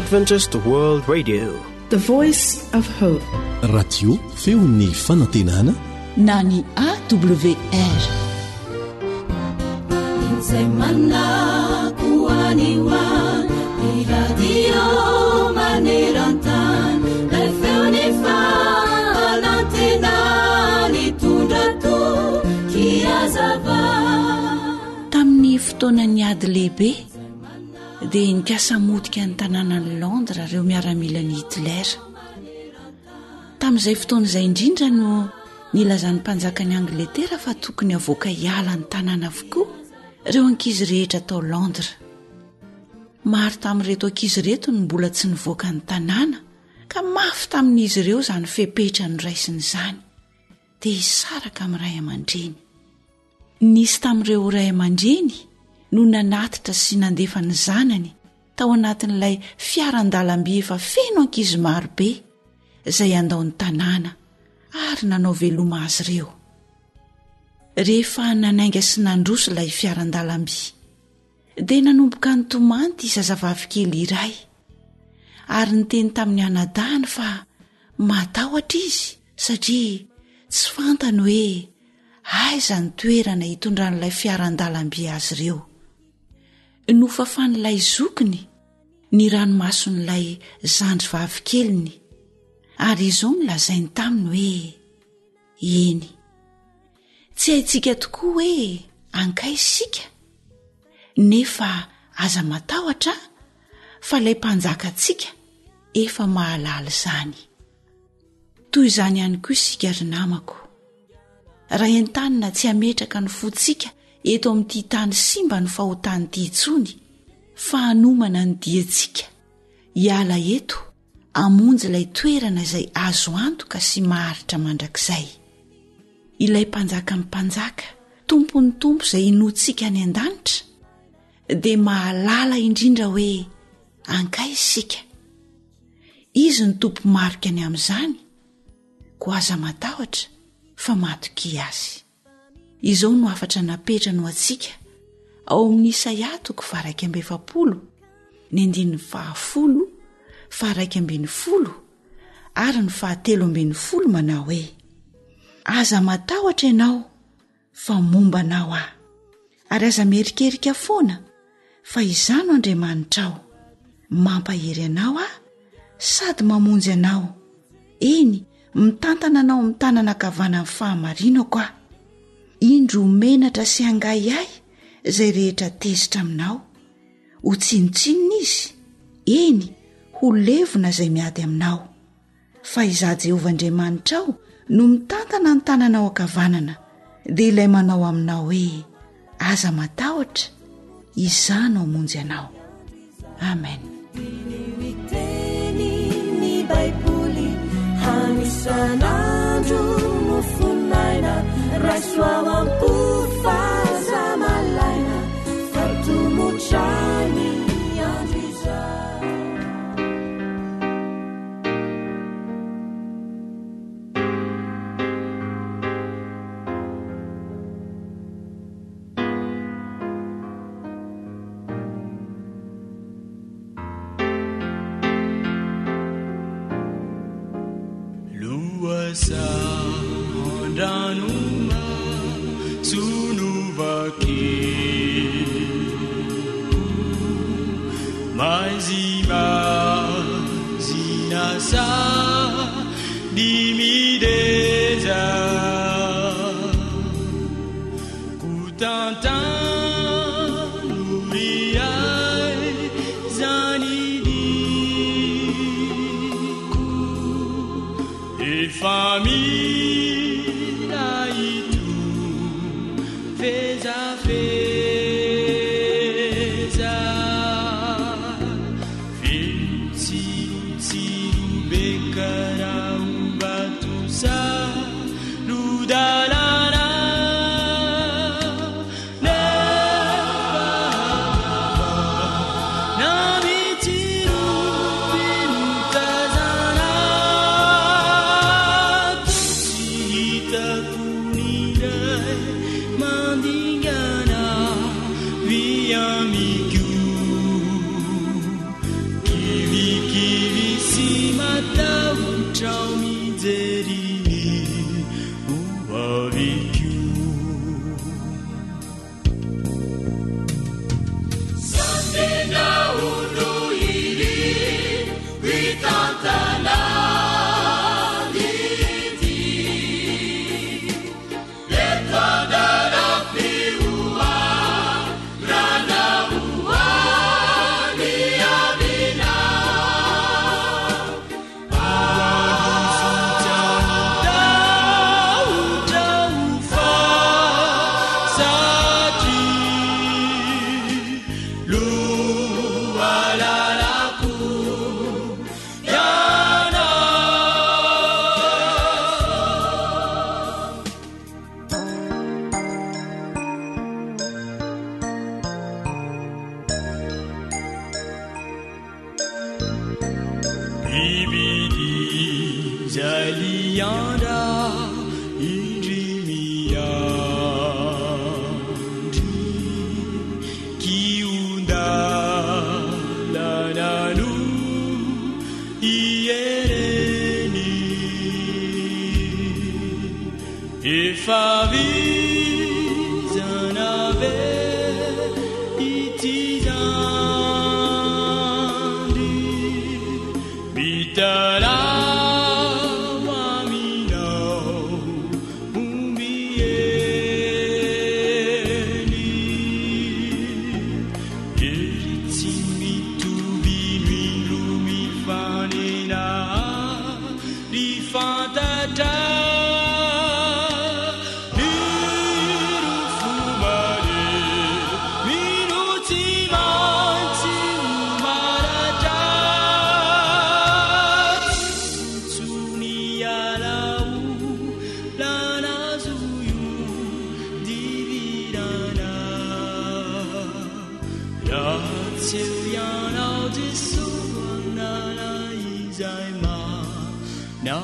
Adventist World Radio. The Voice of Hope. Radio feon'ny fanantenana na ny AWR. Izay manako any ho any, ny radio maneran-tany, ilay feon'ny fanantenana nitondra toky hazava. Tamin'ny fotoanan'ny ady lehibe dia nikasa hamotika ny tanànan'i Londres ireo miaramilan'i Hitler. Tamin'izay fotoana izay indrindra no nilazan'ny mpanjakan'i Angletera fa tokony havoaka hiala ny tanàna avokoa ireo ankizy rehetra tao Londres. Maro tamin'ireto ankizy ireto no mbola tsy nivoaka ny tanàna ka mafy tamin'izy ireo izany fepetra noraisina izany, dia hisaraka amin'ny ray aman-dreny. Nisy tamin'ireo ray aman-dreny no nanatitra sy nandefa ny zanany tao anatin'ilay fiaran-dalamby efa feno ankizy maro be izay handao ny tanàna ary nanao veloma azy ireo. Rehefa nanainga sy nandroso ilay fiaran-dalamby dia nanomboka nitomany ity zazavavy kely iray ary niteny tamin'ny anadahiny fa matahotra izy satria tsy fantany hoe aiza ny toerana hitondran'ilay fiaran-dalamby azy ireo. Nofafan'ilay zokiny ny ranomason'ilay zandry vavikeliny ary izao no lazainy taminy hoe, Eny, tsy haintsika tokoa hoe ankaiza isika, nefa aza matahotra fa ilay mpanjakantsika efa mahalala izany. Toy izany ihany koa isika ry namako. Raha entanina tsy hametraka ny fontsika eto amin'ity tany simba ny fahotana ity intsony fa hanomana ny diantsika hiala eto hamonjy ilay toerana izay azo antoka sy maharitra mandrakizay. Ilay Mpanjakan'ny mpanjaka, Tompon'ny tompo izay inoantsika any an-danitra dia mahalala indrindra hoe ankaiza isika. Izy no tompo-marika ny amin'izany, koa aza matahotra fa matokia Azy. Izao no hafatra napetrany ho antsika ao amin'ny Isaia toko faha-41, ny andininy fahafolo, faha-11 ary ny faha-13 manao hoe, Aza matahotra ianao fa momba anao Aho, ary aza mierikerika foana fa Izaho no Andriamanitrao, mampahery anao Aho sady mamonjy anao, eny, mitantana anao amin'ny tanana ankavanan'ny fahamarinako Aho. Indro ho menatra sy hangahiahy izay rehetra tezitra aminao, ho tsinontsinona izy, eny, ho levona izay miady aminao. Fa Izaho Jehovah Andriamanitrao no mitantana ny tananao ankavanana, dia ilay manao aminao hoe, Aza matahotra, Izaho no hamonjy anao. Amen. Andriamanitrao mijery ny ho aviko. Efa vizana ve ity zandry mitalaho aminao ombieny? Ery tsy mitovy no indro mifanena ry fantatra. Na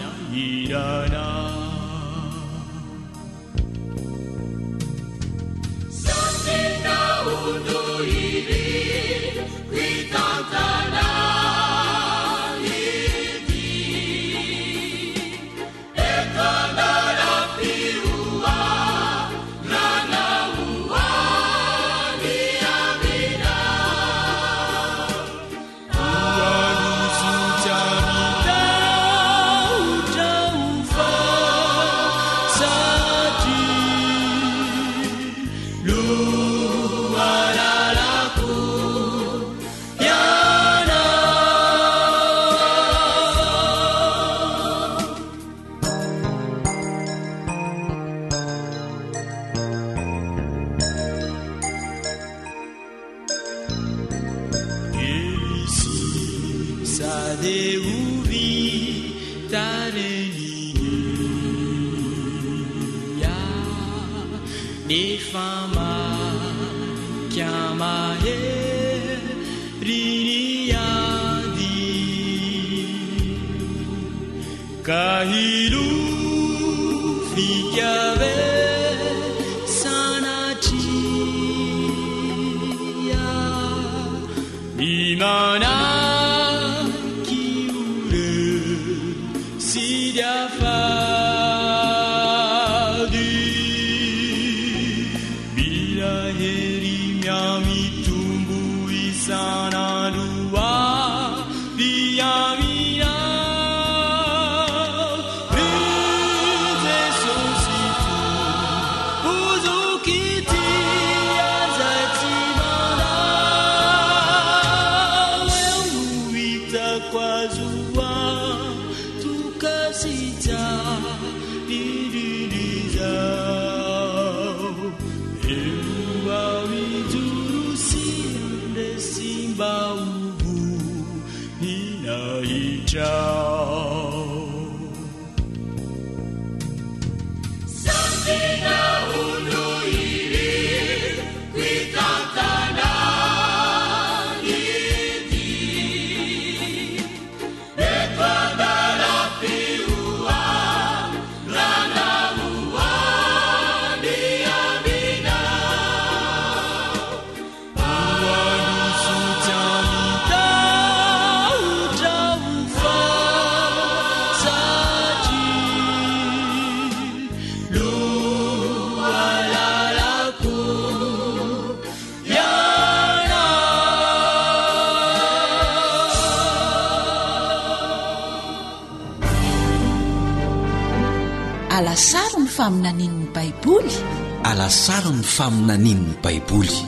Alasaro ny faminanian'ny Baiboly. Alasaro ny faminanian'ny Baiboly.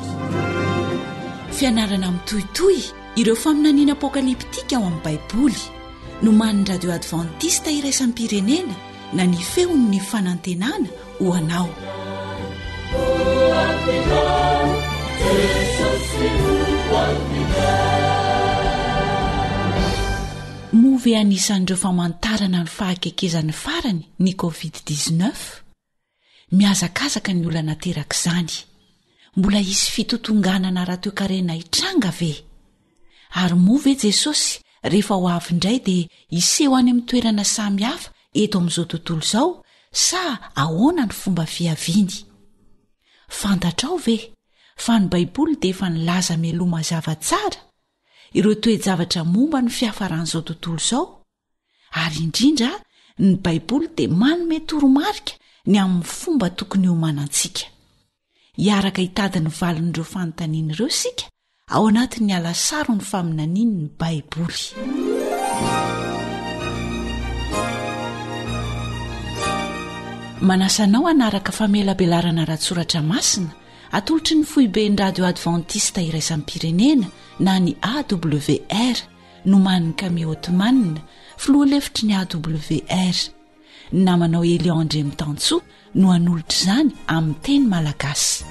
Fianarana mitohitohy ireo faminaniana apokaliptika ao amin'ny Baiboly. Nomanin'ny Radio Advantista Iraisam-pirenena na ny feon'ny fanantenana ho anao. Moa ve anisan'ireo famantarana ny fahakekezan'ny farany ny Covid 19? Mihazakazaka ny olana aterak'izany. Mbola hisy fitotonganana ara-toekarena hitranga ve? Ary moa ve Jesosy rehefa ho avy indray dia hiseho any amin'ny toerana samy hafa eto amin'izao tontolo izao sa ahoana ny fomba fiaviany? Fantatrao ve fa ny Baiboly dia efa nilaza mialoha mazava tsara ireo toe-javatra momba ny fiafaran'izao tontolo izao? Ary indrindra, ny Baiboly dia manome toromarika ny amin'ny fomba tokony hiomanantsika. Hiaraka hitady ny valin'ireo fanontaniana ireo isika ao anatin'ny alasaron'ny faminanian'ny Baiboly. Manasa anao hanaraka famelabelarana ara-tsoratra masina atolotry ny foiben'ny Radio Adventiste Iraisam-pirenena na ny AWR, nomanin'i Camille Othman, filoha lefitry ny AWR. Ny namanao Elion Andriamitansoa no hanolotra izany amin'ny teny malagasy.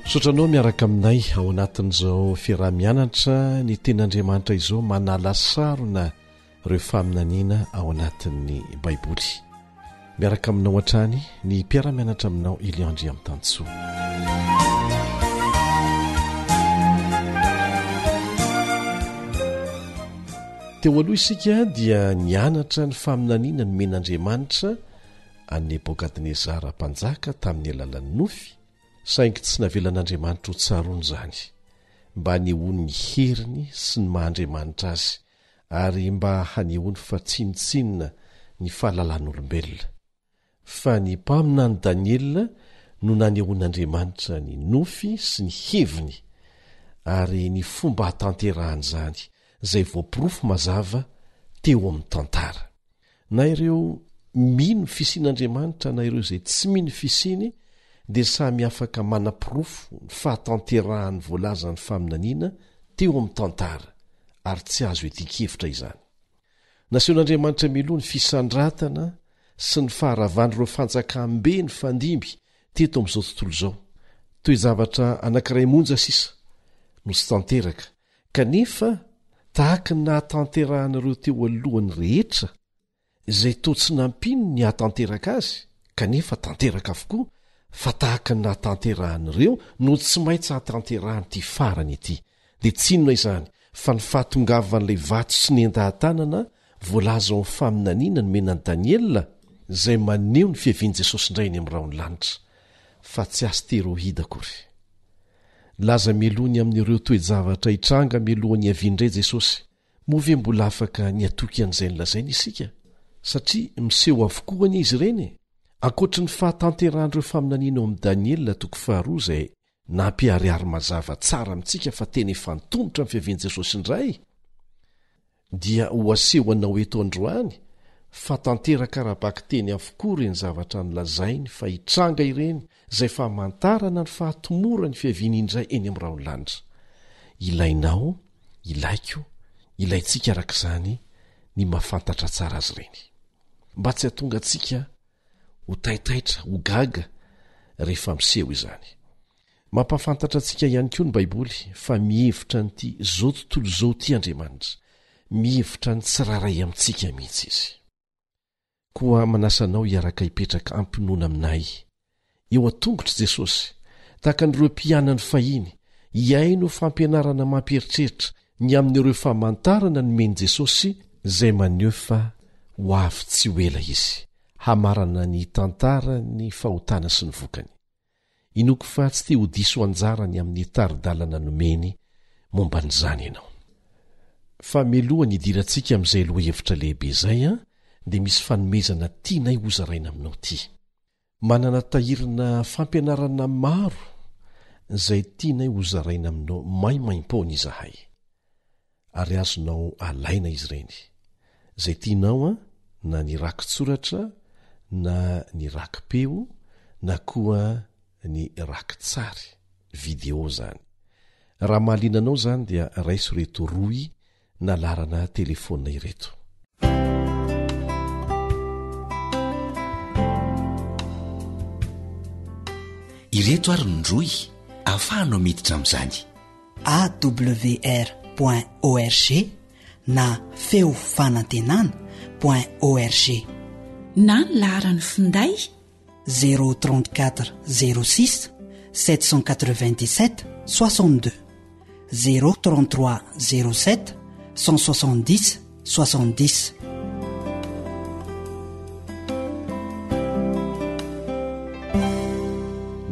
Misaotra anao miaraka aminay ao anatin'izao fiaraha-mianatra ny tenin'Andriamanitra izao manala sarona ireo faminaniana ao anatin'ny Baiboly. Miaraka aminao hatrany ny mpiara-mianatra aminao Elion Andriamitansoa. Teo aloha isika dia nianatra ny faminaniana nomen'Andriamanitra an'i Nebokadnezara mpanjaka tamin'ny alalan'ny nofy, saingy tsy navelan'Andriamanitra ho tsaroana izany mba hanehoany ny heriny sy ny maha Andriamanitra azy ary mba hanehoany fa tsinontsinona ny fahalalan'olombelona, fa ny mpaminany Daniela no nanehoan'Andriamanitra ny nofy sy ny heviny ary ny fomba hahatanterahan'izany, izay voaporofo mazava teo amin'ny tantara. Na ireo mino ny fisian'Andriamanitra na ireo izay tsy mino ny fisiany dia samy afaka manaporofo ny fahatanterahan'ny voalazan'ny faminaniana teo amin'ny tantara, ary tsy azo iadian-kevitra izany. Nasehon'Andriamanitra mialoha ny fisandratana sy ny faharavan'ireo fanjakam-be nifandimby teto amin'izao tontolo izao. Toe-javatra anankiray monja sisa no tsy tanteraka, Kanefa, tahaka ny nahatanterahan'ireo teo alohany rehetra, izay toa tsy nampino ny hahatanteraka azy, kanefa tanteraka avokoa, fa tahaka ny nahatanterahan'ireo no tsy maintsy hahatanterahan'ity farany ity, dia tsy inona izany fa ny fahatongavan'ilay vato sy nendaha-tanana voalaza ao amin'ny faminaniana nomena an'i Daniela, izay maneho ny fiavian'i Jesosy indray eny amin'ny rahon'ny lanitra, fa tsy asteroida akory. Nilaza mialoha ny amin'ireo toe-javatra hitranga mialohan'ny hiaviany indray Jesosy. Moa ve mbola afaka ny hatoky an'izay nolazainy isika? Satria miseho avokoa anie izy ireny e! Ankoatry ny fahatanterahan'ireo faminaniana ao amin'ny Daniela toko faharoa izay nampiharihary mazava tsara amintsika fa tena efa antomotra ny fiavian'i Jesosy indray, dia ho aseho anao eto androany fa tanteraka ara-bakiteny avokoa ireny zavatra nolazainy fa hitranga ireny izay famantarana ny fahatomoran'ny fiaviany indray eny amin'ny rahon'ny lanitra. Ilainao, ilaiko, ilaintsika araka izany ny mahafantatra tsara azy ireny. Mba tsy hahatonga antsika ho taitaitra, ho gaga rehefa miseho izany. Mampahafantatra antsika ihany koa ny Baiboly fa mihevitra an'ity izao tontolo izao ity Andriamanitra. Mihevitra ny tsirairay amintsika mihitsy izy. Koa manasa anao hiaraka hipetraka am-pinoana aminay, eo an-tongotr'i Jesosy, tahaka an'ireo mpianany fahiny, hihaino fampianarana mampieritreritra ny amin'ireo famantarana nomen'i Jesosy izay maneho fa ho avy tsy ho ela izy, hamarana ny tantaran'ny fahotana sy ny vokany. Inoako fa tsy te ho diso anjara ny amin'ny tari-dalana nomeny momba an'izany ianao. Fa mialoha ny hidirantsika amin'izay lohahevitra lehibe izay dia misy fanomezana tianay hozaraina aminao ity. Manana tahirina fampianarana maro izay tianay hozaraina aminao maimaimpoana izahay. Ary azonao alaina izy ireny. Izay tianao an, na ny raki-tsoratra na ny raki-peo na koa ny raki-tsary, video izany. Raha mahaliana anao izany dia raiso ireto rohy na laharana telefaonina ireto. Ireto ary ny rohy ahafahanao miditra amin'izany. Awr point org na feo fanantenana point org. Na ny laharan'ny finday. 034 06 797 62 033 07 170 70.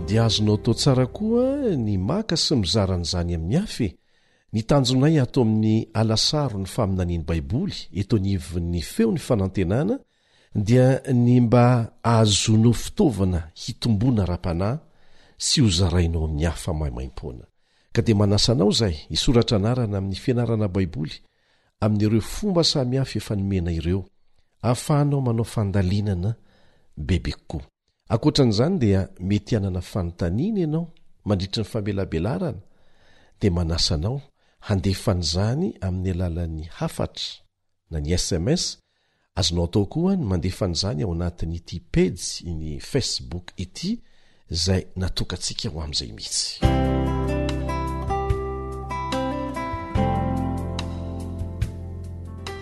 Dia azonao atao tsara koa ny maka sy mizara an'izany amin'ny hafa e! Ny tanjonay ato amin'ny Alasaro ny faminanian'ny Baiboly eto anivon'ny Feon'ny Fanantenana dia ny mba ahazoanao fitaovana hitomboana ara-panahy sy hozarainao amin'ny hafa maimaimpoana. Ka dia manasa anao izahay hisoratra anarana amin'ny fianarana Baiboly amin'ireo fomba samihafa efa nomena ireo, ahafahanao manao fandalinana bebe kokoa. Ankoatra an'izany dia mety hanana fanontaniana ianao mandritry ny famelabelarana, dia manasa anao handefa an'izany amin'ny alalan'ny hafatra na ny sms, azonao atao koa ny mandefa an'izany ao anatin'ity pejy ny Facebook ity izay natokantsika ho amin'izay mihitsy.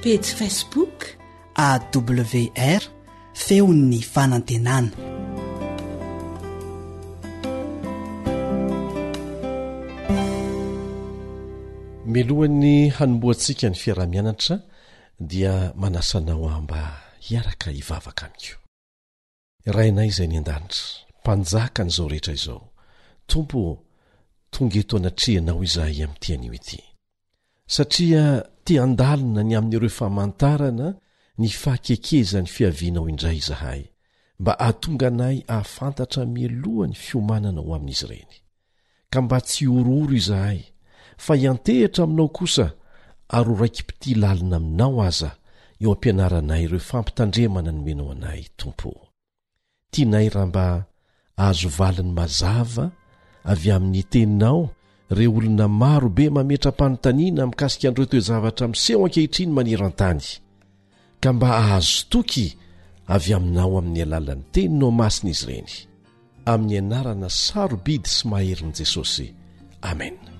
Pejy Facebook. AWR, Feon'ny fanantenana. Mialohan'ny hanombohantsika ny fiaraha-mianatra dia manasa anao aho mba hiaraka hivavaka amiko. Rainay izay any an-danitra, Mpanjakan'izao rehetra izao, Tompo ô, tonga eto anatrehanao izahay amin'ity anio ity. Satria te handalina ny amin'ireo famantarana ny fahakekezan'ny fiavianao indray izahay, mba hahatonga anay hahafantatra mialoha ny fiomanana ho amin'izy ireny. Ka mba tsy hihorohoro izahay, fa hiantehitra aminao kosa ary ho raiki-pitia lalina aminao aza eo am-pianaranay ireo fampitandremana nomenao anay, Tompo ô. Tianay raha mba azo valiny mazava avy amin'ny Teninao ireo olona maro be mametra-panontaniana mikasika an'ireo toe-javatra miseho ankehitriny maneran-tany, ka mba hahazo toky avy aminao amin'ny alalan'ny Teninao masina izy ireny. Amin'ny anarana sarobidy sy maherin'i Jesosy. Amena.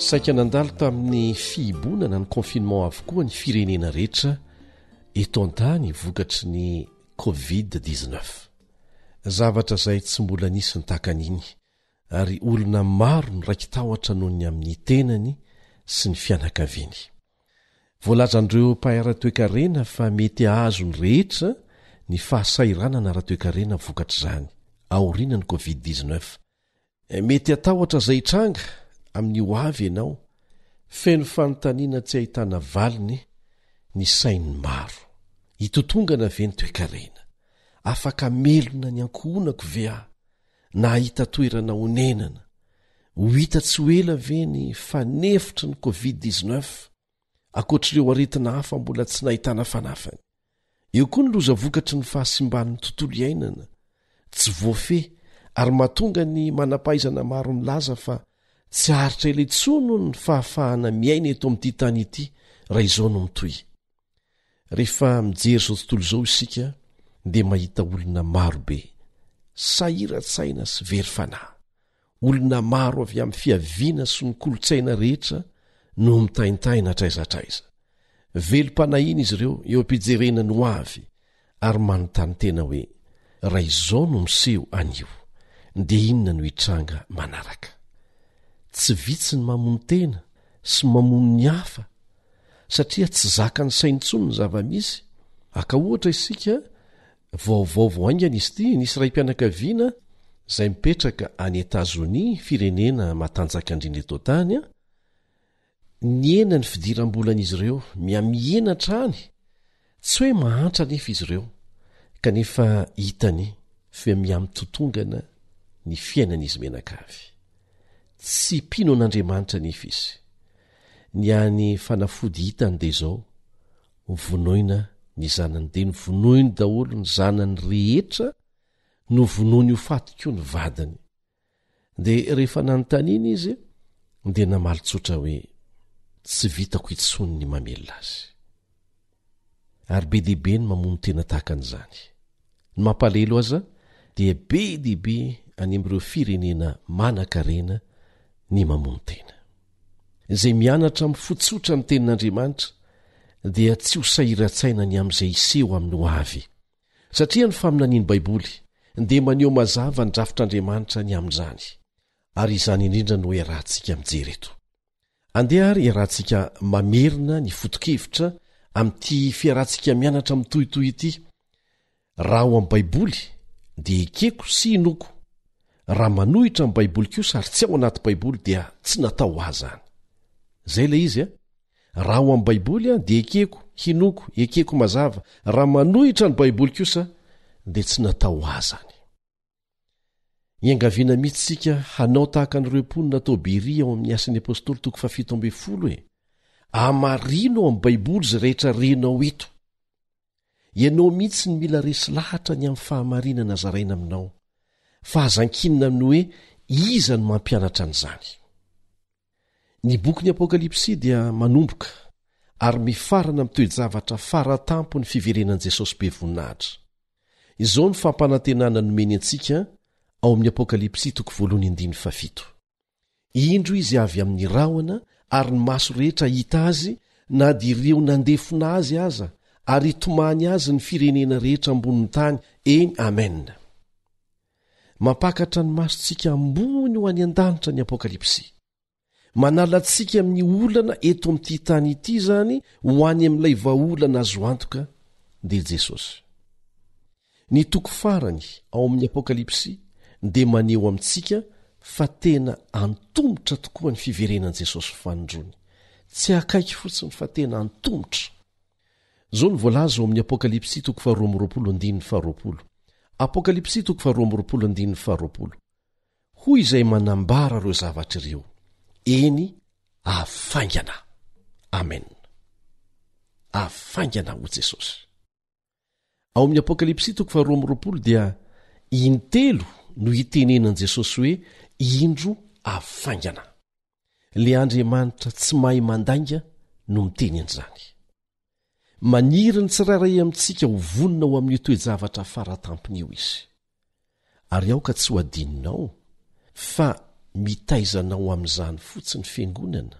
Saika nandalo tamin'ny fihiboana na ny confinement avokoa ny firenena rehetra eto an-tany vokatry ny covid 19. Zavatra izay tsy mbola nisy ny tahaka an'iny ary olona maro no raiki-tahotra noho ny amin'ny tenany sy ny fianakaviany. Voalazan'ireo mpahay ara-toekarena fa mety hahazo ny rehetra ny fahasahiranana ara-toekarena vokatr'izany, aorianan'ny Covid 19. Mety hatahotra izay hitranga amin'ny ho avy ianao, feno fanontaniana tsy ahitana valiny ny sain'ny maro. Hitotongana ve ny toekarena? Afaka hamelona ny ankohonako ve aho? na hahita toerana honenana. Ho hita tsy ho ela ve ny fanefitry ny Covid 19, ankoatr'ireo aretina hafa mbola tsy nahitana fanafany? Eo koa ny loza vokatry ny fahasimban'ny tontolo iainana, tsy voafehy ary mahatonga ny manam-pahaizana maro milaza fa tsy haharitra ela intsony ny fahafahana miaina eto amin'ity tany ity raha izao no mitohy. Rehefa mijery izao tontolo izao isika dia mahita olona maro be sahiran-tsaina sy very fanahy. Olona maro avy amin'ny fiaviana sy ny kolontsaina rehetra no mitaintaina hatraiza hatraiza. Velom-panahiana izy ireo eo am-pijerena ny hoavy ary manontany tena hoe, Raha izao no miseho anio, dia inona no hitranga manaraka? Tsy vitsy ny mamono tena sy mamono ny hafa satria tsy zakan'ny sainy intsony ny zava-misy. Haka ohatra isika, vaovao vao haingana izy ity, nisy raim-pianakaviana izay mipetraka any Etazonia, firenena matanjaka indrindra eto an-tany, Nihena ny fidiram-bolan'izy ireo, mihamihena hatrany. Tsy hoe mahantra anefa izy ireo. Kanefa hitany fa mihamitotongana ny fiainan'izy mianakavy. Tsy mpino an'Andriamanitra anefa izy. Ny hany fanafody hitany dia izao, vonoina ny zanany. Dia novonoiny daholo ny zanany rehetra, novonoiny ho faty koa ny vadiny. Dia rehefa nanontaniana izy dia namaly tsotra hoe tsy vitako intsony ny mamelona azy. Ary be dia be ny mamono tena tahaka an'izany. Ny mampalahelo aza dia be dia be any amin'ireo firenena manan-karena ny mamono tena. Izay mianatra amin'ny fo tsotra ny tenin'Andriamanitra dia tsy ho sahiran-tsaina ny amin'izay hiseho amin'ny ho avy. Satria ny faminanian'ny Baiboly dia maneho mazava ny drafitr'Andriamanitra ny amin'izany, ary izany indrindra no iarahantsika mijery eto. Andeha àry iarahantsika mamerina ny foto-kevitra amin'ity fiarahantsika mianatra mitohitohy ity, Raha ao amin'ny Baiboly dia ekeko sy inoako, raha manohitra ny Baiboly kosa ary tsy ao anaty Baiboly dia tsy natao ho ahy izany. Izay ilay izy a! Raha ao amin'ny Baiboly dia ekeko, hinoako, ekeko mazava, raha manohitra ny Baiboly kosa dia tsy natao ho ahy izany. Iangaviana mihitsy isika hanao tahaka an'ireo mponina tao Beria ao amin'ny Asan'ny Apostoly toko fahafito ambin'ny folo e! Amarino ao amin'ny Baiboly izay rehetra renao eto. Ianao mihitsy no mila resy lahatra ny amin'ny fahamarinana zaraina aminao, fa aza ankinina amin'ny hoe iza no mampianatra an'izany. Ny bokin'ny Apokalypsy dia manomboka ary mifarana amin'ny toe-javatra fara tampon'ny fiverenan'i Jesosy be voninahitra. Izao no fampanantenana nomeny antsika ao amin'ny Apokalypsy toko voalohany andininy fahafito. Indro izy avy amin'ny rahona ary ny maso rehetra hahita azy na dia ireo nandefona azy aza ary hitomany azy ny firenena rehetra ambonin'ny tany, eny, amena. Mampakatra ny masontsika ambony ho any an-danitra ny Apokalypsy. Manala antsika amin'ny olana eto amin'ity tany ity izany ho any amin'ilay vahaolana azo antoka, dia Jesosy. Ny toko farany ao amin'ny Apokalypsy dia maneho amintsika fa tena antomotra tokoa ny fiverenan'i Jesosy fanindroany. Tsy akaiky fotsiny fa tena antomotra. Izao no voalaza ao amin'ny Apokalypsy toko faharoa amby 20 andininy faharoapolo. Apokalypsy toko faharoa amby 20 andininy faharoapolo. Hoy izay manambara ireo zavatra ireo, Eny, avy faingana. Amen. Avy faingana hoy Jesosy. Ao amin'ny Apokalypsy toko faharoa amby 20 dia intelo no itenenan'i Jesosy hoe indro avy faingana. Le Andriamanitra tsy mahay mandainga no miteny an'izany. Maniry ny tsirairay amintsika ho vonona ho amin'io toe-javatra faratampony io izy. Ary aoka tsy ho adinonao fa mitaiza anao amin'izany fotsiny fiangonana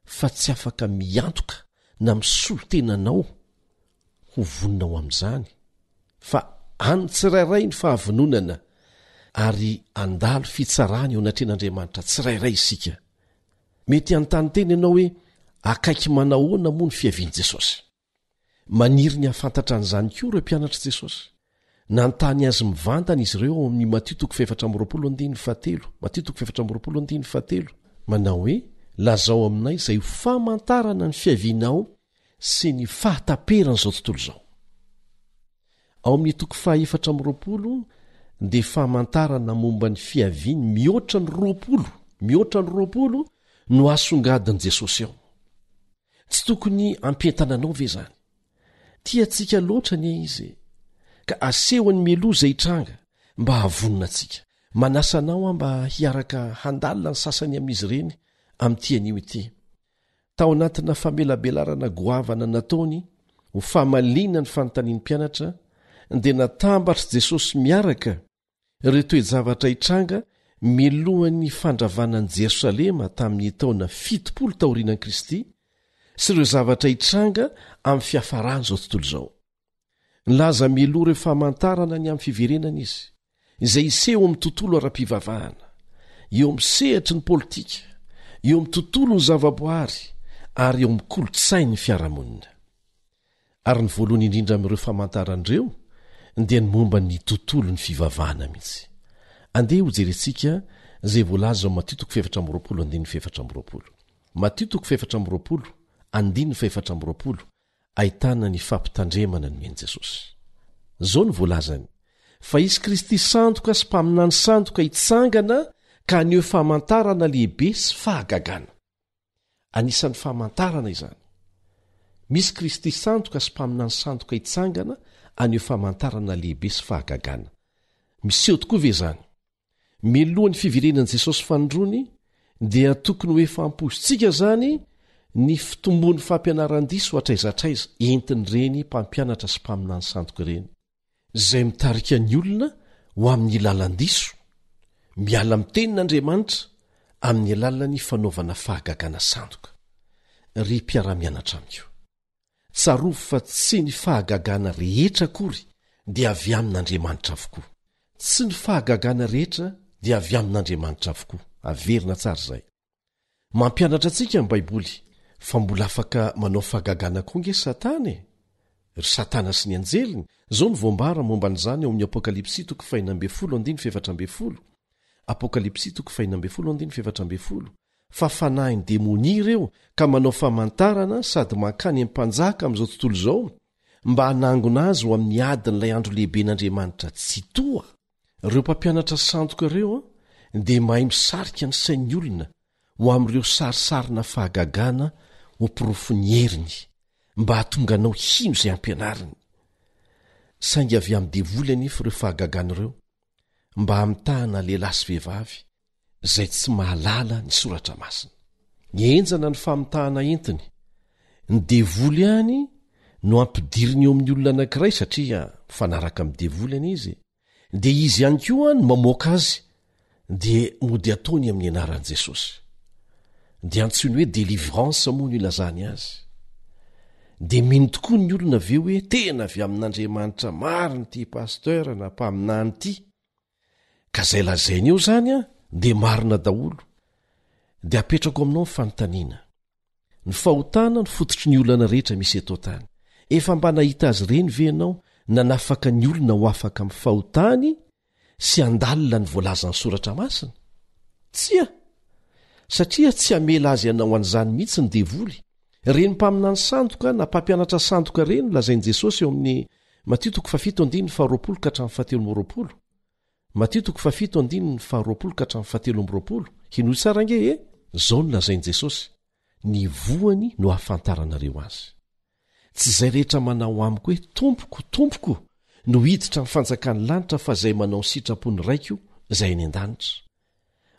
fa tsy afaka miantoka na misolo tena anao ho vonona ho amin'izany fa an'ny tsirairay ny fahavononana ary handalo fitsarana eo anatrehan'Andriamanitra tsirairay isika. Mety hanontany tena ianao hoe akaiky manahoana moa ny fiavian'i Jesosy? Maniry ny hahafantatra an'izany koa ireo mpianatr'i Jesosy. Nanontany azy mivantana izy ireo ao amin'ny Matio toko faha-24 andininy fahatelo, Matio toko faha-24 andininy fahatelo, manao hoe, Lazao aminay izay ho famantarana ny fiavianao sy ny fahataperan'izao tontolo izao. Ao amin'ny toko faha-24 dia famantarana momba ny fiaviany mihoatra ny 20, mihoatra ny 20 no asongadin'i Jesosy ao. Tsy tokony hampientana anao ve izany? Tia antsika loatra anie Izy e! Ka asehony mialoha izay hitranga mba hahavonona antsika. Manasa anao aho mba hiaraka handalina ny sasany amin'izy ireny amin'ity anio ity. Tao anatina famelabelarana goavana nataony ho famaliana ny fanontanian'ny mpianatra, dia natambatr'i Jesosy miaraka ireo toe-javatra hitranga mialohan'ny fandravana an'i Jerosalema tamin'ny taona 70 taorianan'i Kristy sy ireo zavatra hitranga amin'ny fiafaran'izao tontolo izao. Nilaza mialoha ireo famantarana ny amin'ny fiverenana izy, izay hiseho amin'ny tontolo ara-pivavahana, eo amin'ny sehatry ny politika, eo amin'ny tontolon'ny zavaboary ary eo amin'ny kolontsain'ny fiarahamonina. Ary ny voalohany indrindra amin'ireo famantarana ireo dia ny momba ny tontolon'ny fivavahana mihitsy. Andeha hojerentsika izay voalaza ao Matio toko faha-24 andininy faha-24. Matio toko faha-24 andininy faha-24 ahitana ny fampitandremana nomen'i Jesosy. Izao no voalazany, Fa hisy Kristy sandoka sy mpaminany sandoka hitsangana ka haneho famantarana lehibe sy fahagagana. Anisan'ny famantarana izany. Misy Kristy sandoka sy mpaminany sandoka hitsangana haneho famantarana lehibe sy fahagagana. Miseho tokoa ve izany? Mialohan'ny fiverenan'i Jesosy fanindroany dia tokony ho efa ampoizintsika izany ny fitombon'ny fampianaran-diso hatraiza hatraiza entin'ireny mpampianatra sy mpaminany sandoka ireny, izay mitarika ny olona ho amin'ny lalan-diso, miala amin'ny tenin'Andriamanitra amin'ny alalan'ny fanaovana fahagagana sandoka. Ry mpiara-mianatra amiko, Tsarovy fa tsy ny fahagagana rehetra akory dia avy amin'Andriamanitra avokoa. Tsy ny fahagagana rehetra dia avy amin'Andriamanitra avokoa. Averina tsara izay. Mampianatra antsika ny Baiboly fa mbola afaka manao fahagagana koa ange Satana e! Ry Satana sy ny anjeliny, izao no voambara momba an'izany ao amin'ny Apokalypsy toko faha-16 andininy faha-14, Apokalypsy toko faha-16 andininy faha-14, fa fanahin'ny demonia ireo ka manao famantarana sady mankany amin'ny mpanjaka amin'izao tontolo izao mba hanangona azy ho amin'ny adin'ilay andro lehiben'Andriamanitra Tsitoha. Ireo mpampianatra sandoka ireo dia mahay misarika ny sain'ny olona ho amin'ireo sarisarina fahagagana ho porofon'ny heriny mba hahatonga anao hino izay ampianariny. Saingy avy amin'ny devoly anefa ireo fahagagana ireo mba hamitahana lehilahy sy vehivavy izay tsy mahalala ny soratra masina. Henjana ny famitahana entiny. Ny devoly ihany no ampidiriny eo amin'ny olona anankiray satria mifanaraka amin'ny devoly anie izy. Dia izy ihany koa no mamoaka azy dia mody ataony amin'ny anaran'i Jesosy. Dia antsoiny hoe délivrance moa no ilazany azy. Dia mino tokoa ny olona avy eo hoe tena avy amin'Andriamanitra marina ity pasteur na mpaminany ity. Ka izay lazainy eo izany an, dia marina daholo. Dia apetrako aminao ny fanontaniana. Ny fahotana no fototry ny olana rehetra misy eto an-tany. Efa mba nahita azy ireny ve ianao nanafaka ny olona ho afaka amin'ny fahotany sy handalina ny voalazan'ny soratra masina? Tsia! Satria tsy hamela azy hanao an'izany mihitsy ny devoly. Ireny mpaminany sandoka na mpampianatra sandoka ireny no lazain'i Jesosy eo amin'ny Matio toko fahafito andininy faharoapolo ka hatramin'ny fahatelo amby roapolo. Matio toko fahafito andininy faharoapolo ka hatramin'ny fahatelo amby roapolo. Henoy tsara ange e! Izao no lazain'i Jesosy, Ny voany no ahafantaranareo azy. Tsy izay rehetra manao amiko hoe, Tompoko, Tompoko, no hiditra amin'ny fanjakan'ny lanitra fa izay manao ny sitrapon'ny Raiko izay any an-danitra.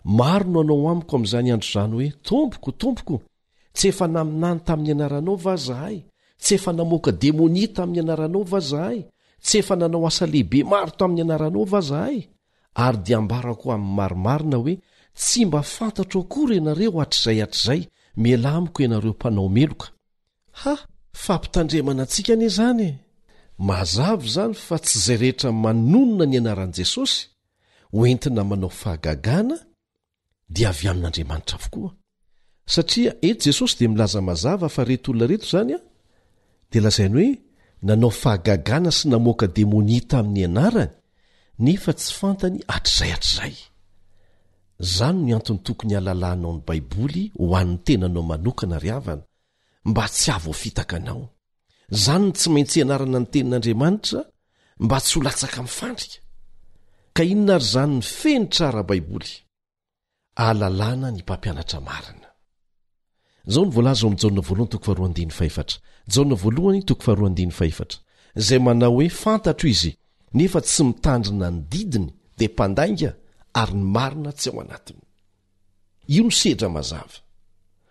Maro no hanao amiko amin'izany andro izany hoe, Tompoko, Tompoko, tsy efa naminany tamin'ny anaranao va izahay? Tsy efa namoaka demonia tamin'ny anaranao va izahay? Tsy efa nanao asa lehibe maro tamin'ny anaranao va izahay? Ary dia ambarako amin'ny marimarina hoe, Tsy mba fantatro akory ianareo hatrizay hatrizay, mialà amiko ianareo mpanao meloka. Ha! Fampitandremana antsika anie izany e! Mazava izany fa tsy izay rehetra manonona ny anaran'i Jesosy ho entina manao fahagagana dia avy amin'Andriamanitra avokoa. Satria eto Jesosy dia milaza mazava fa reto olona reto izany an, dia lazainy hoe nanao fahagagana sy namoaka demonia tamin'ny anarany nefa tsy fantany hatrizay hatrizay. Izany no antony tokony halalanao ny Baiboly ho an'ny tenanao manokana ry havana, mba tsy hahavoafitaka anao. Izany no tsy maintsy ianarana ny Tenin'Andriamanitra mba tsy ho latsaka amin'ny fandrika. Ka inona ary izany ny fenitra ara-baiboly ahalalana ny mpampianatra marina? Izao no voalaza ao amin'ny Jaona voalohany toko faharoa andininy fahefatra. Jaona voalohany toko faharoa andininy fahefatra. Izay manao hoe fantatro izy nefa tsy mitandrina ny didiny dia mpandainga ary ny marina tsy ao anatiny. Io no sedra mazava.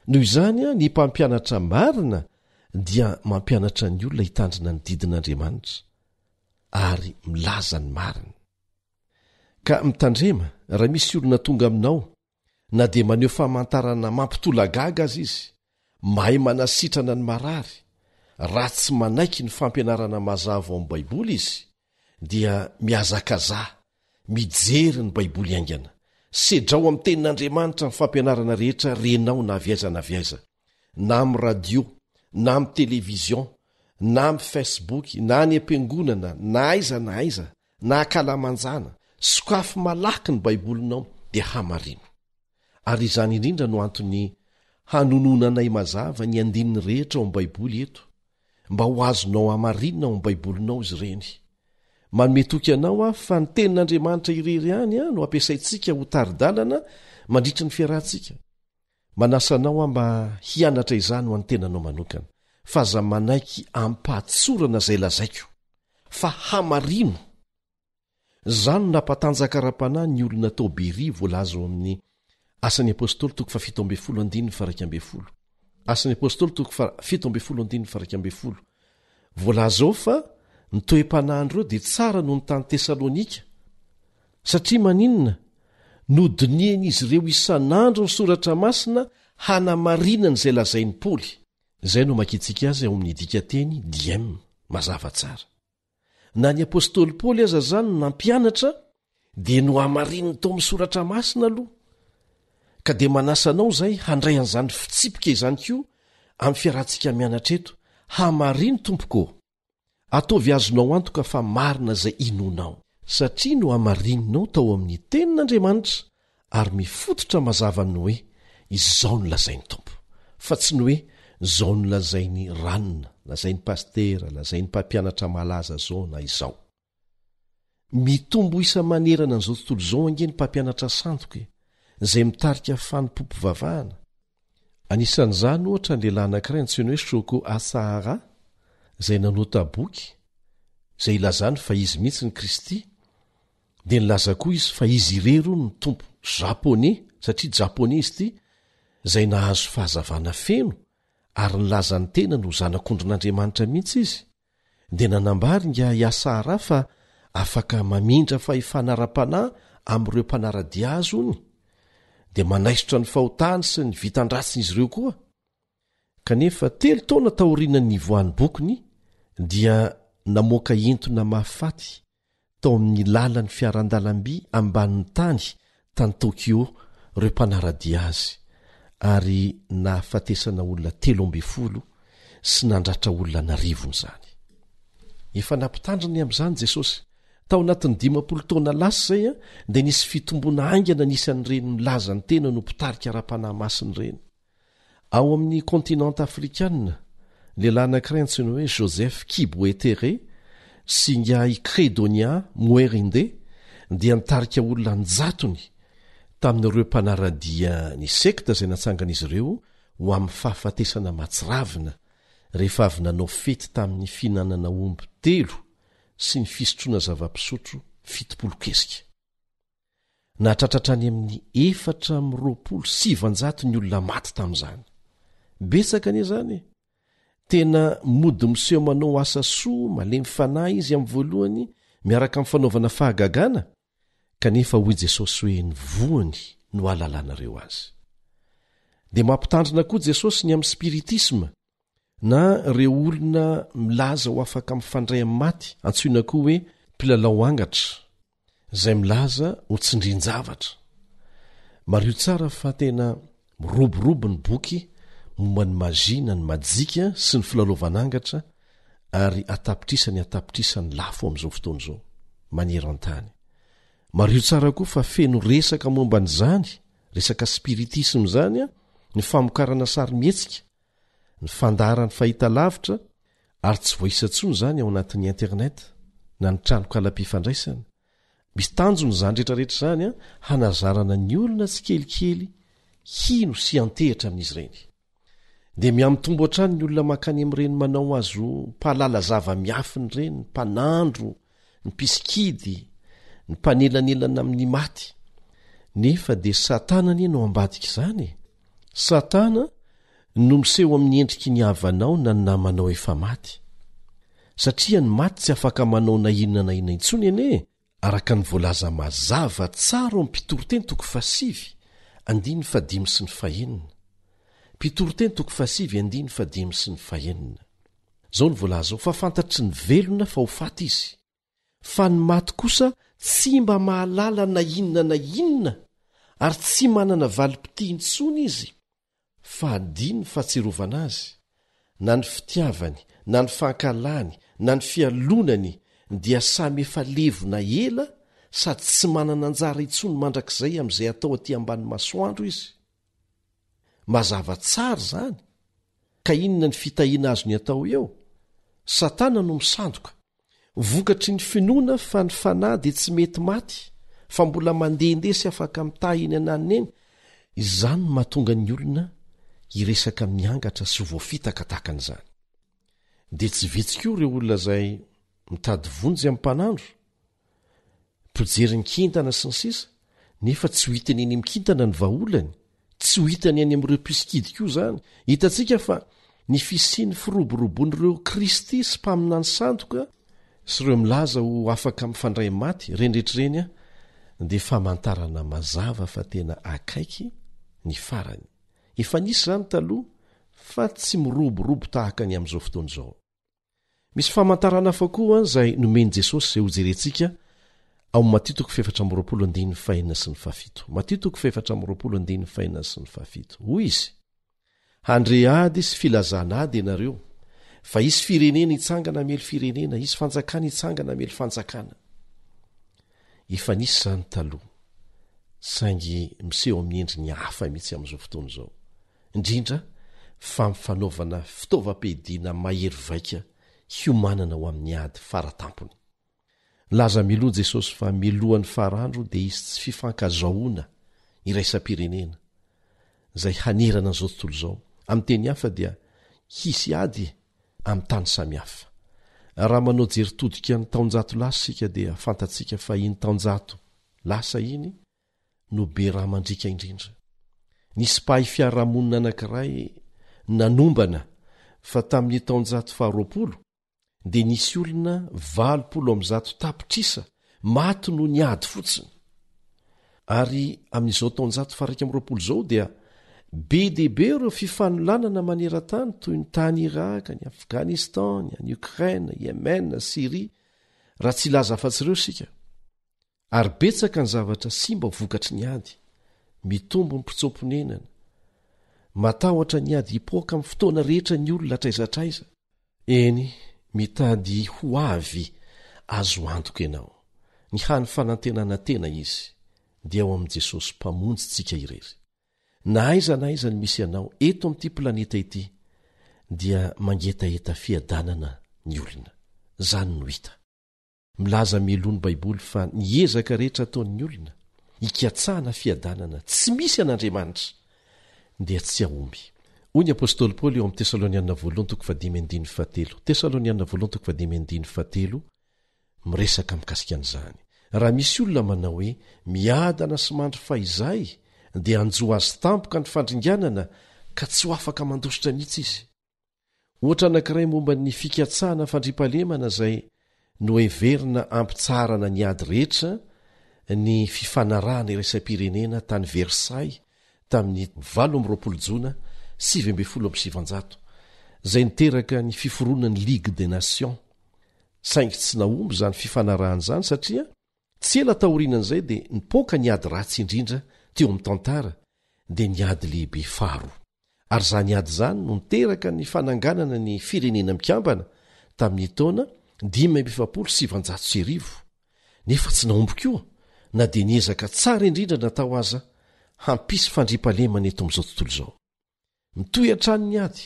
Noho izany, ny mpampianatra marina dia mampianatra ny olona hitandrina ny didin'Andriamanitra ary milaza ny marina. Ka mitandrema raha misy olona tonga aminao na dia maneho famantarana mampitolagaga aza izy, mahay manasitrana ny marary, raha tsy manaiky ny fampianarana mazava ao amin'ny Baiboly izy, dia mihazakazaha mijery ny Baiboly haingana. Sedrao amin'ny Tenin'Andriamanitra ny fampianarana rehetra renao na avy aiza na avy aiza, na amin'ny radio, na amin'ny television, na amin'ny Facebook, na any am-piangonana, na aiza na aiza, na ankalamanjana. Sokafy malaky ny Baibolinao dia hamarino. Ary izany indrindra no antony hanononanay mazava ny andininy rehetra ao amin'ny Baiboly eto, mba ho azonao hamarinina ao amin'ny Baibolinao izy ireny. Manome toky anao aho fa ny Tenin'Andriamanitra irery ihany no ampiasaintsika ho tari-dalana mandritra ny fiarahantsika. Manasa anao aho mba hianatra izany ho an'ny tenanao manokana, fa aza manaiky amim-pahatsorana izay lazaiko, fa hamarino. Izany no nampatanjaka ara-panahy ny olona tao Beria voalaza ao amin'ny Asan'ny Apostoly toko fahafito ambin'ny folo andininy faha-iraika ambin'ny folo. Asan'ny Apostoly toko fahafito ambin'ny folo andininy faha-iraika ambin'ny folo. Voalaza ao fa ny toe-panahin'ireo dia tsara noho ny tany Tesalonika. Satria maninona? Nodinihan'izy ireo isan'andro ny Soratra Masina hanamarinany izay lazain'i Paoly. Izay no amakiantsika azy ao amin'ny dikanteny diem, mazava tsara. Na ny apostoly Paoly aza izany no nampianatra dia nohamarininy tao amin'ny Soratra Masina aloha. Ka dia manasa anao izay handray an'izany fitsipika izany koa amin'ny fiarahantsika mianatra eto, hamarino tompoko ô! Ataovy azonao antoka fa marina izay inoanao. Satria nohamarininao tao amin'ny Tenin'Andriamanitra ary mifototra mazava amin'ny hoe izao no lazain'ny Tompo, fa tsy ny hoe izao no lazain'i ranona, lazain'i pasitera, lazain'ny mpampianatra malaza izao na izao. Mitombo isa manerana an'izao tontolo izao ange ny mpampianatra sandoka e, izay mitarika fanompoam-pivavahana. Anisan'izany ohatra ny lehilahy anankiray antsoina hoe Shoko Asahara, izay nanota boky, izay ilazany fa izy mihitsy ny Kristy, dia nilaza koa izy fa izy irery hono ny tompo japone, satria japone izy ity, izay nahazo fahazavana feno ary nilaza ny tenany ho zanak'ondrin'Andriamanitra mihitsy izy. Dia nanambara ingahy Asahara fa afaka mamindra fahefana ara-panahy amin'ireo mpanara-dia azy hono, dia manaisotra ny fahotany sy ny vitan-dratsin'izy ireo koa. Kanefa telo taona taorian'ny nivoahan'ny bokiny dia namoaka entona mahafaty tao amin'ny lalan'ny fiarandalamby ambanin'ny tany tany Tokyo ireo mpanara-dia azy ary nahafatesana olona 13 sy nandratra olona an'arivony izany. Efa nampitandrina ny amin'izany Jesosy. Tao anatin'ny 50 taona lasa izay dia nisy fitomboana haingana ny isan'ireny milaza ny tenany ho mpitarika ara-panahy masina ireny. Ao amin'ny kontinanta afrikana, lehilahy anankiray antsoina hoe Joseph Kibwetere sy ingahy Credonia Mwerinde dia nitarika olona an-jatony tamin'ireo mpanara-dia ny sekta izay natsangan'izy ireo ho amin'ny fahafatesana mahatsiravina rehefa avy nanao fety tamin'ny fihinanana omby telo sy ny fisotroana zava-pisotro 70 kesika. Nahatratra hatrany amin'ny 924 ny olona maty tamin'izany. Betsaka anie izany e! Tena mody miseho manao asa soa, malemy fanahy izy amin'ny voalohany, miaraka amin'ny fanaovana fahagagana, kanefa hoy Jesosy hoe ny voany no ahalalanareo azy. Dia mampitandrina koa Jesosy ny amin'ny spiritisma, na ireo olona milaza ho afaka mifandray amin'ny maty, antsoina koa hoe mpilalao angatra, izay milaza ho tsindrin-javatra. Mariho tsara fa tena miroborobo ny boky momba ny mazia na ny majika sy ny filalaovana angatra ary an-tapitrisany an-tapitrisany lafo amin'izao fotoana izao, maneran-tany. Mariho tsara koa fa feno resaka momba an'izany, resaka spiritisma izany, ny famokarana sarimihetsika, ny fandaharan'ny fahitalavitra ary tsy voaisa intsony izany ao anatin'ny internet na ny tranokalam-pifandraisana. Misy tanjona izany rehetrarehetra izany hanazarana ny olona tsikelikely hino sy hiantehitra amin'izy ireny. Dia mihamitombo hatrany ny olona mankany amin'ireny manao azy ho mpahalala zava-miafina ireny, ny mpanandro, ny mpisikidy, ny mpanelanelana amin'ny maty. Nefa dia Satana anie no ambadika izany e! Satana no miseho amin'ny endriky ny havanao na ny namanao efa maty. Satria ny maty tsy afaka manao na inona na inona intsony anie, araka ny voalaza mazava tsara ao amin'ny Mpitoriteny toko fahasivy, andininy fahadimy sy ny fahenina. Mpitoriteny toko fahasivy andininy fahadimy sy ny fahenina. Izao no voalaza ao, fa fantatry ny velona fa ho faty izy. Fa ny maty kosa tsy mba mahalala na inona na inona ary tsy manana valim-pitia intsony izy fa adino ny fahatsiarovana azy, na ny fitiavany na ny fankahalany na ny fialonany dia samy efa levona ela sady tsy manana anjara intsony mandrakizay amin'izay atao aty ambany masoandro izy. Mazava tsara izany ka inona ny fitahiana azony atao eo? Satana no misandoka. Vokatry ny finoana fa ny fanahy dia tsy mety maty fa mbola mandehandeha sy afaka mitahy eny ananona eny, izany no mahatonga ny olona hiresaka miangatra sy voafitaka tahaka an'izany. Dia tsy vitsy koa ireo olona izay mitady vonjy amin'ny mpanandro, mpijery ny kintana sy ny sisa nefa tsy ho hitany eny amin'ny kintana ny vahaolany, tsy ho hitany any amin'ireo mpisikidy koa izany. Hitantsika fa ny fisian'ny firoborobon'ireo kristy sy mpaminany sandoka sy ireo milaza ho afaka mifandray maty, ireny rehetra ireny dia famantarana mazava fa tena akaiky ny farany. Efa nisy izany taloha fa tsy miroborobo tahaka ny amin'izao fotoana izao. Misy famantarana hafa koa izay nomen'i Jesosy izay hojerentsika ao amin'ny Matio toko fahefatra amby 20 andininy fahenina sy ny fahafito. Matio toko fahefatra amby 20 andininy fahenina sy ny fahafito. Hoy izy, Handre ady sy filazana ady ianareo, fa hisy firenena hitsangana hamely firenena, hisy fanjakana hitsangana hamely fanjakana. Efa nisy izany taloha, saingy miseho amin'ny endriny hafa mihitsy amin'izao fotoana izao. Indrindra fa amin'ny fanaovana fitaovam-piadiana mahery vaika hiomanana ho amin'ny ady fara tampony. Nilaza mialoha Jesosy fa mialohan'ny farandro dia hisy tsy fifankazahoana iraisam-pirenena izay hanerana an'izao tontolo izao. Amin'ny teny hafa dia hisy ady amin'ny tany samihafa. Raha manao jery todika ny taonjato lasa isika dia fantatsika fa iny taonjato lasa iny no be rà mandriaka indrindra. Nisy mpahay fiarahamonina anankiray nanombana fa tamin'ny taonjato faharoapolo dia nisy olona 180 tapitrisa maty noho ny ady fotsiny. Ary amin'izao taonjato faha-21 izao dia be dia be ireo fifanolanana maneran-tany toy ny tany Irak, ny Afghanistan, ny any Ukraine, Yemen, Syria, raha tsy hilaza afa-tsy ireo isika. Ary betsaka ny zavatra simba vokatry ny ady, mitombo ny mpitsoa-ponenana, matahotra ny ady hipoaka amin'ny fotoana rehetra ny olona hatraiza hatraiza. Eny, mitady ho avy azo antoka ianao. Ny hany fanantenana tena izy dia ao amin'i Jesosy Mpamonjintsika irery. Na aiza na aiza ny misy anao eto amin'ity planeta ity dia mangetaheta fiadanana ny olona. Izany no hita. Milaza mialoha ny Baiboly fa ny ezaka rehetra ataon'ny olona hikatsahana fiadanana tsy misy an'Andriamanitra dia tsy hahomby. Hoy ny apostoly Paoly eo amin'ny Tesalonianina voalohany toko fahadimy andininy fahatelo, Tesalonianina voalohany toko fahadimy andininy fahatelo, miresaka mikasika an'izany. Raha misy olona manao hoe miadana sy mandry fahizay dia hanjo azy tampoka ny fandringanana ka tsy ho afaka mandositra mihitsy izy. Ohatra anankiray momba ny fikatsahana fandriampahalemana izay noheverina hampitsaharana ny ady rehetra ny fifanarahana iraisam-pirenena tany Versailles tamin'ny 28 jona 1919, izay niteraka ny fiforonan'ny Ligue des Nations. Saingy tsy nahomby izany fifanarahana izany satria Tsy ela taorianan'izay dia nipoaka ny ady ratsy indrindra teo amin'ny tantara, dia ny Ady Lehibe Faharoa. Ary izany ady izany no niteraka ny fananganana ny Firenena Mikambana tamin'ny taona 1945, nefa tsy nahomby koa na dia ny ezaka tsara indrindra natao aza hampisy fandriampahalemana eto amin'izao tontolo izao. Mitohy hatrany ny ady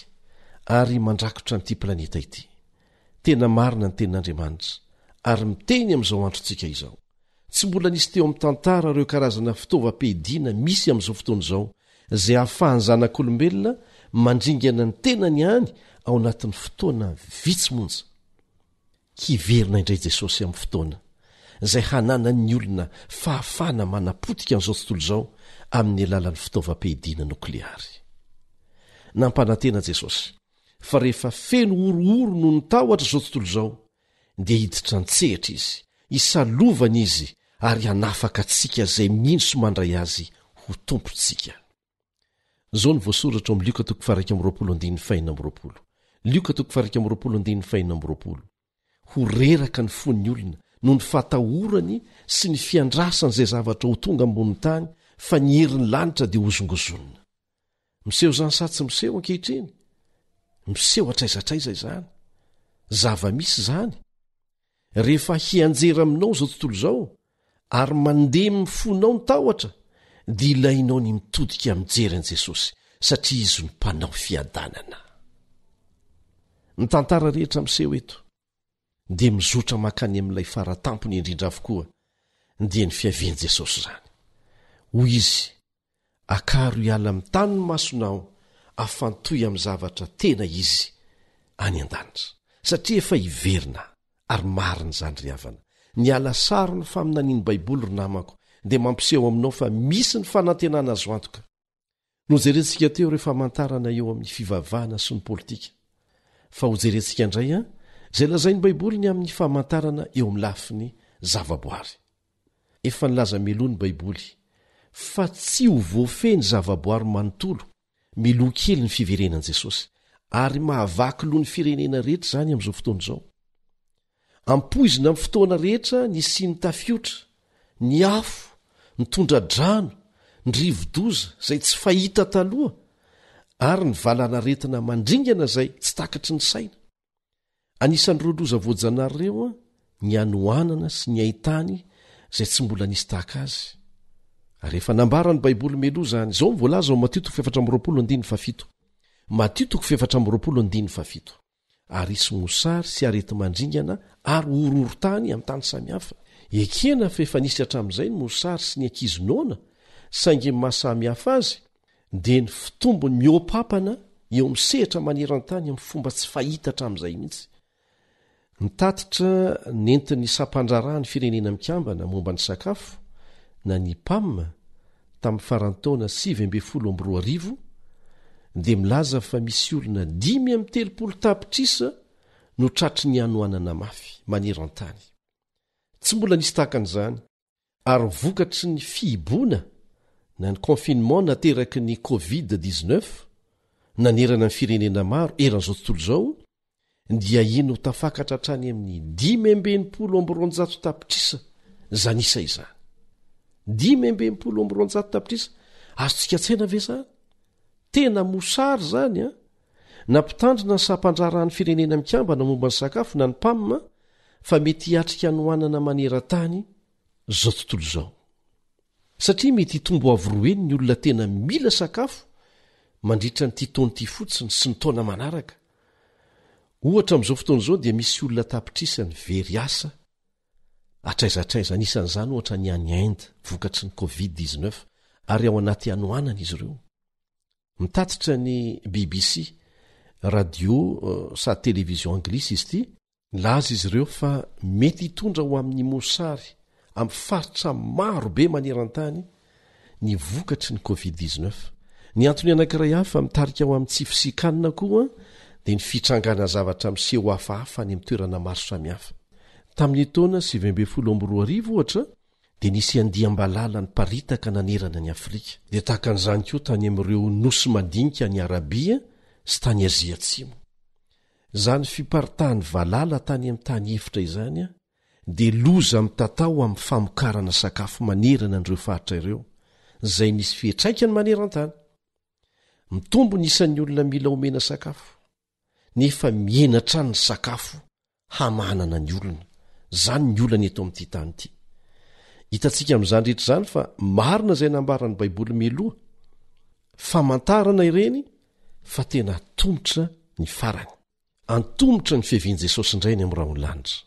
ary mandrakotra an'ity planeta ity. Tena marina ny Tenin'Andriamanitra ary miteny amin'izao androntsika izao. Tsy mbola nisy teo amin'ny tantara ireo karazana fitaovam-piadiana misy amin'izao fotoana izao izay ahafahan'ny zanak'olombelona mandringana ny tenany ihany ao anatin'ny fotoana vitsy monja. Hiverina indray Jesosy amin'ny fotoana izay hananan'ny olona fahafahana manapotika an'izao tontolo izao amin'ny alalan'ny fitaovam-piadiana nokleary. Nampanantena Jesosy fa rehefa feno horohoro noho ny tahotra izao tontolo izao, dia hiditra an-tsehatra Izy, hisalovana Izy ary hanafaka antsika izay mino sy mandray Azy ho Tompontsika. Izao no voasoratra ao amin'ny Lioka toko faha-21 andininy faha-26. Lioka toko faha-21 andininy faha-26. Ho reraka ny fon'ny olona noho ny fahatahorany sy ny fiandrasany izay zavatra ho tonga ambonin'ny tany fa ny herin'ny lanitra dia hozongozonina. Miseho izany sa tsy miseho ankehitriny? Miseho hatraiza hatraiza izany. Zava-misy izany. Rehefa hianjera aminao izao tontolo izao ary mandeha amin'ny fonao ny tahotra dia ilainao ny mitodika mijery an'i Jesosy satria Izy no mpanao fiadanana. Ny tantara rehetra miseho eto. Dia mizotra mankany amin'ilay fara tampony indrindra avokoa, dia ny fiavian'i Jesosy izany. Hoy izy, Akaro hiala amin'ny tany ny masonao, afantohy amin'ny zavatra tena izy any an-danitra. Satria efa hiverina, ary marina izany ry havana. Ny alasaron'ny faminanian'ny Baiboly, ry namako, dia mampiseho aminao fa misy ny fanantenana azo antoka. Nojerentsika teo ireo famantarana eo amin'ny fivavahana sy ny politika. Fa hojerentsika indray an, izay lazain'ny Baiboly ny amin'ny famantarana eo amin'ny lafiny zavaboary. Efa nilaza mialoha ny Baiboly fa tsy ho voafehy ny zavaboary manontolo mialoha kely ny fiverenan'i Jesosy, ary mahavaky loha ny firenena rehetra izany amin'izao fotoana izao. Ampoizina amin'ny fotoana rehetra ny hisian'ny tafiotra, ny afo, ny tondra-drano, ny rivo-doza izay tsy fahita taloha, ary ny valanaretina mandringana izay tsy takatry ny saina. Anisan'ireo loza voajanahary ireo ny hanoanana sy ny haintany izay tsy mbola nisy tahaka azy. Ary efa nambaran'ny Baiboly mialoha izany. Izao no voalaza ao Matio toko 24 andininy fahafito. Matio toko 24 andininy fahafito. Ary hisy mosary sy areti-mandringana ary horohorontany amin'ny tany samihafa. Ekena fa efa nisy hatramin'izay ny mosary sy ny ankizy noana, saingy ny maha samy hafa azy dia ny fitombony mihoa-papana eo amin'ny sehatra maneran-tany amin'ny fomba tsy fahita hatramin'izay mihitsy. Ny tatitra nentin'ny sampandraharahan'ny Firenena Mikambana momba ny sakafo na ny PAM tamin'ny faran'ny taona 2019 dia milaza fa misy olona 35 tapitrisa no tratry ny hanoanana mafy maneran-tany. Tsy mbola nisy tahaka an'izany ary vokatry ny fihiboana na ny confinement nateraky ny Covid 19 nanerana ny firenena maro eran'izao tontolo izao dia iny ho tafakatra hatrany amin'ny 265 tapitrisa izany isa izany. 265 tapitrisa, azontsika an-tsaina ve izany? Tena mosary izany an! Nampitandrina ny sampandraharahan'ny Firenena Mikambana momba ny sakafo na ny PAM fa mety hiatrika hanoanana maneran-tany izao tontolo izao. Satria mety hitombo avo roa heny ny olona tena mila sakafo mandritra an'ity taona ity fotsiny sy ny taona manaraka. Ohatra amin'izao fotoana izao dia misy olona tapitrisany very asa hatraiza hatraiza, anisan'izany ohatra ny any Inde vokatry ny Covid 19 ary ao anaty hanoanana izy ireo. Mitatitra ny BBC, radio sady television anglisy izy ity, Nilaza izy ireo fa mety hitondra ho amin'ny mosary amin'ny faritra maro be maneran-tany ny vokatry ny Covid 19. Ny antony anankiray hafa mitarika ho amin'ny tsy fisian-kanina koa dia ny fitrangana zavatra miseho hafahafa any amin'ny toerana maro samihafa. Tamin'ny taona 2019 ohatra dia nisy andiam-balala niparitaka nanerana an'i Afrika. Dia tahaka an'izany koa tany amin'ireo nosy madinika any Arabia sy tany Azia Atsimo. Izany fiparitahan'ny valala tany amin'ny tany efitra izany dia loza mitatao amin'ny famokarana sakafo manerana an'ireo faritra ireo, izay nisy fiantraikany maneran-tany. Mitombo ny isan'ny olona mila omena sakafo, nefa mihena hatrany ny sakafo hamahanana ny olona. Izany ny olana eto amin'ity tany ity. Hitantsika amin'izany rehetra izany fa marina izay nambaran'ny Baiboly mialoha. Famantarana ireny fa tena antomotra ny farany. Antomotra ny fiavian'i Jesosy indray any amin'ny rahon'ny lanitra.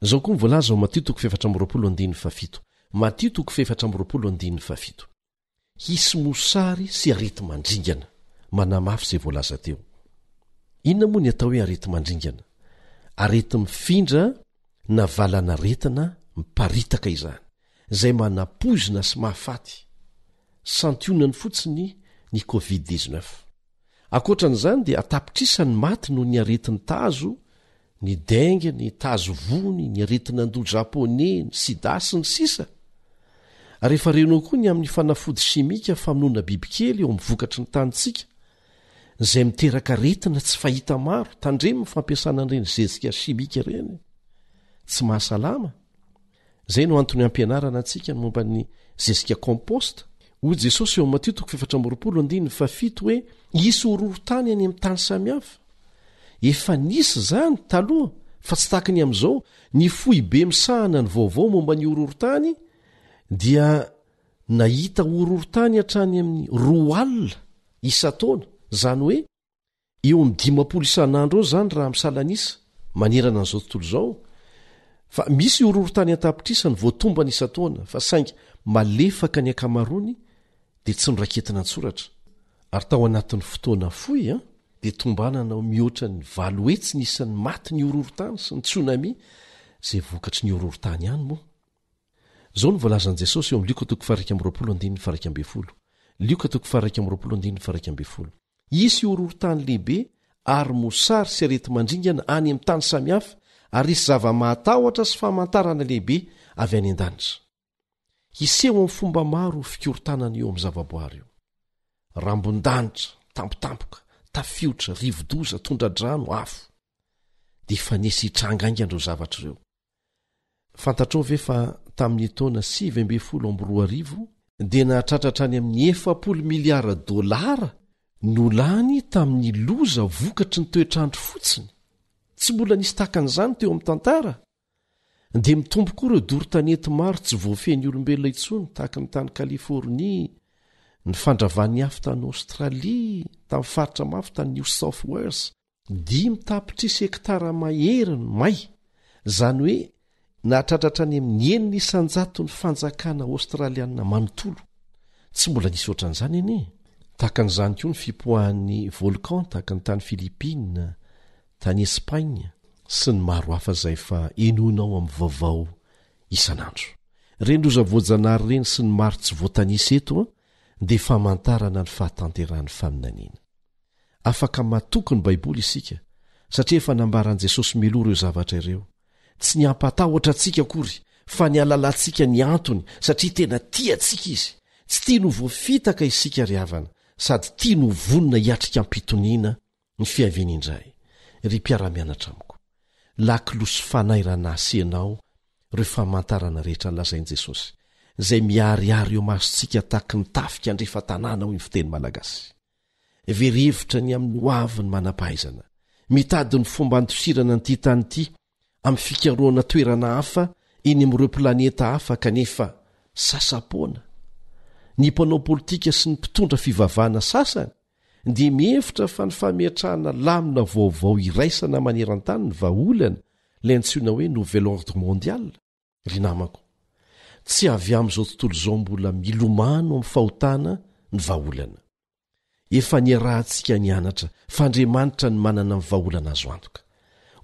Izao koa ny voalaza ao Matio toko 24 andininy fahafito. Matio toko 24 andininy fahafito. Hisy mosary sy areti-mandringana, manamafy izay voalaza teo. Inona moa ny atao hoe areti-mandringana? Areti-mifindra na valanaretina miparitaka izany, izay manapoizina sy mahafaty. Santionany fotsiny ny Covid 19. Ankoatra an'izany dia an-tapitrisa ny maty noho ny aretin'ny tazo, ny dengue, ny tazo vony, ny aretin'andoha japoney, ny sida sy ny sisa Ary efa renao koa ny amin'ny fanafody simika famonoana bibikely eo amin'ny vokatry ny tanintsika, izay miteraka aretina tsy fahita maro. Tandremo ny fampiasana an'ireny zezika simika ireny. Tsy mahasalama. Izay no antony ampianarana antsika ny momba ny zezika compost. Hoy Jesosy eo amin'ny Matio toko 24 andininy fahafito hoe hisy horohorontany any amin'ny tany samihafa. Efa nisy izany taloha fa tsy tahaka ny amin'izao. Ny foibe misahana ny vaovao momba ny horohorontany dia nahita horohorontany hatrany amin'ny 20 isan-taona, izany hoe Eo amin'ny 50 isan'andro eo izany raha misalanisa. manerana an'izao tontolo izao fa misy horohorontany an-tapitrisany voatombana isan-taona fa saingy malefaka ny ankamaroany dia tsy noraiketina an-tsoratra ary tao anatin'ny fotoana fohy an dia tombanana ho mihoatra ny 800 ny isan'ny maty ny horohorontany sy ny tsunami izay vokatry ny horohorontany ihany moa. Izao no voalazan'i Jesosy eo amin'ny Lioka toko faha-21 andininy faha-11. Lioka toko faha-21 andininy faha-11. Hisy horohorontany lehibe ary mosary sy areti-mandringana any amin'ny tany samihafa ary hisy zava-mahatahotra sy famantarana lehibe avy any an-danitra. Hiseho amin'ny fomba maro io fikorontanana io amin'ny zavaboary io. Rambon-danitra, tampotampoka, tafiotra, rivodoza, tondra-drano, afo. Dia hifanesy hitranga haingana ireo zavatra ireo. Fantatrao ve fa tamin'ny taona 2019 dia nahatratra hatrany amin'ny 40 miliara dolara no lany tamin'ny loza vokatry ny toetr'andro fotsiny? Tsy mbola nisy tahaka an'izany teo amin'ny tantara. Dia mitombo koa ireo doro tanety maro tsy voafehin'ny olombelona intsony tahaka ny tany Californie, ny fandravan'ny afo tany Aostralia, tamin'ny faritra mafy tany New South Wales. 5 tapitrisa hektara mahery ny may, izany hoe nahatratra hatrany amin'ny 6 isan-jaton'ny fanjakana aostralianina manontolo. Tsy mbola nisy ohatran'izany anie e! Tahaka an'izany koa ny fipoahan'ny volcan tahaka ny tany Philippines, tany Espagne, sy ny maro hafa izay efa henoinao amin'ny vaovao isan'andro. Ireny loza voajanahary ireny sy ny maro tsy voatanisa eto dia famantarana ny fahatanterahan'ny faminaniana. Afaka matoky ny Baiboly isika satria efa nambaran'i Jesosy mialoha ireo zavatra ireo. Tsy ny hampatahotra antsika akory fa ny hahalalantsika ny antony satria tena tia antsika Izy. Tsy tiany ho voafitaka isika ry havana sady tiany ho vonona hiatrika am-pitoniana ny fiaviany indray, ry mpiara-mianatra amiko. Lakolosy fanairana asianao ireo famantarana rehetra lazain'i Jesosy, izay miharihary eo masontsika tahaky ny tafika andrefan-tanàna hoy ny fiteny malagasy. Very hevitra ny amin'ny ho avy ny manam-pahaizana. Mitady ny fomba handosirana an'ity tany ity amin'ny fikarohana toerana hafa eny amin'ireo planeta hafa kanefa sasa-poana. Ny mpanao politika sy ny mpitondra fivavahana sasany dia mihevitra fa ny fametrahana lamina vaovao iraisana maneran-tany ny vahaolana, ilay antsoina hoe nouvel ordre mondial. Ry namako, tsy avy amin'izao tontolo izao mbola milomano amin'ny fahotana ny vahaolana. Efa niarahantsika nianatra fa Andriamanitra no manana ny vahaolana azo antoka.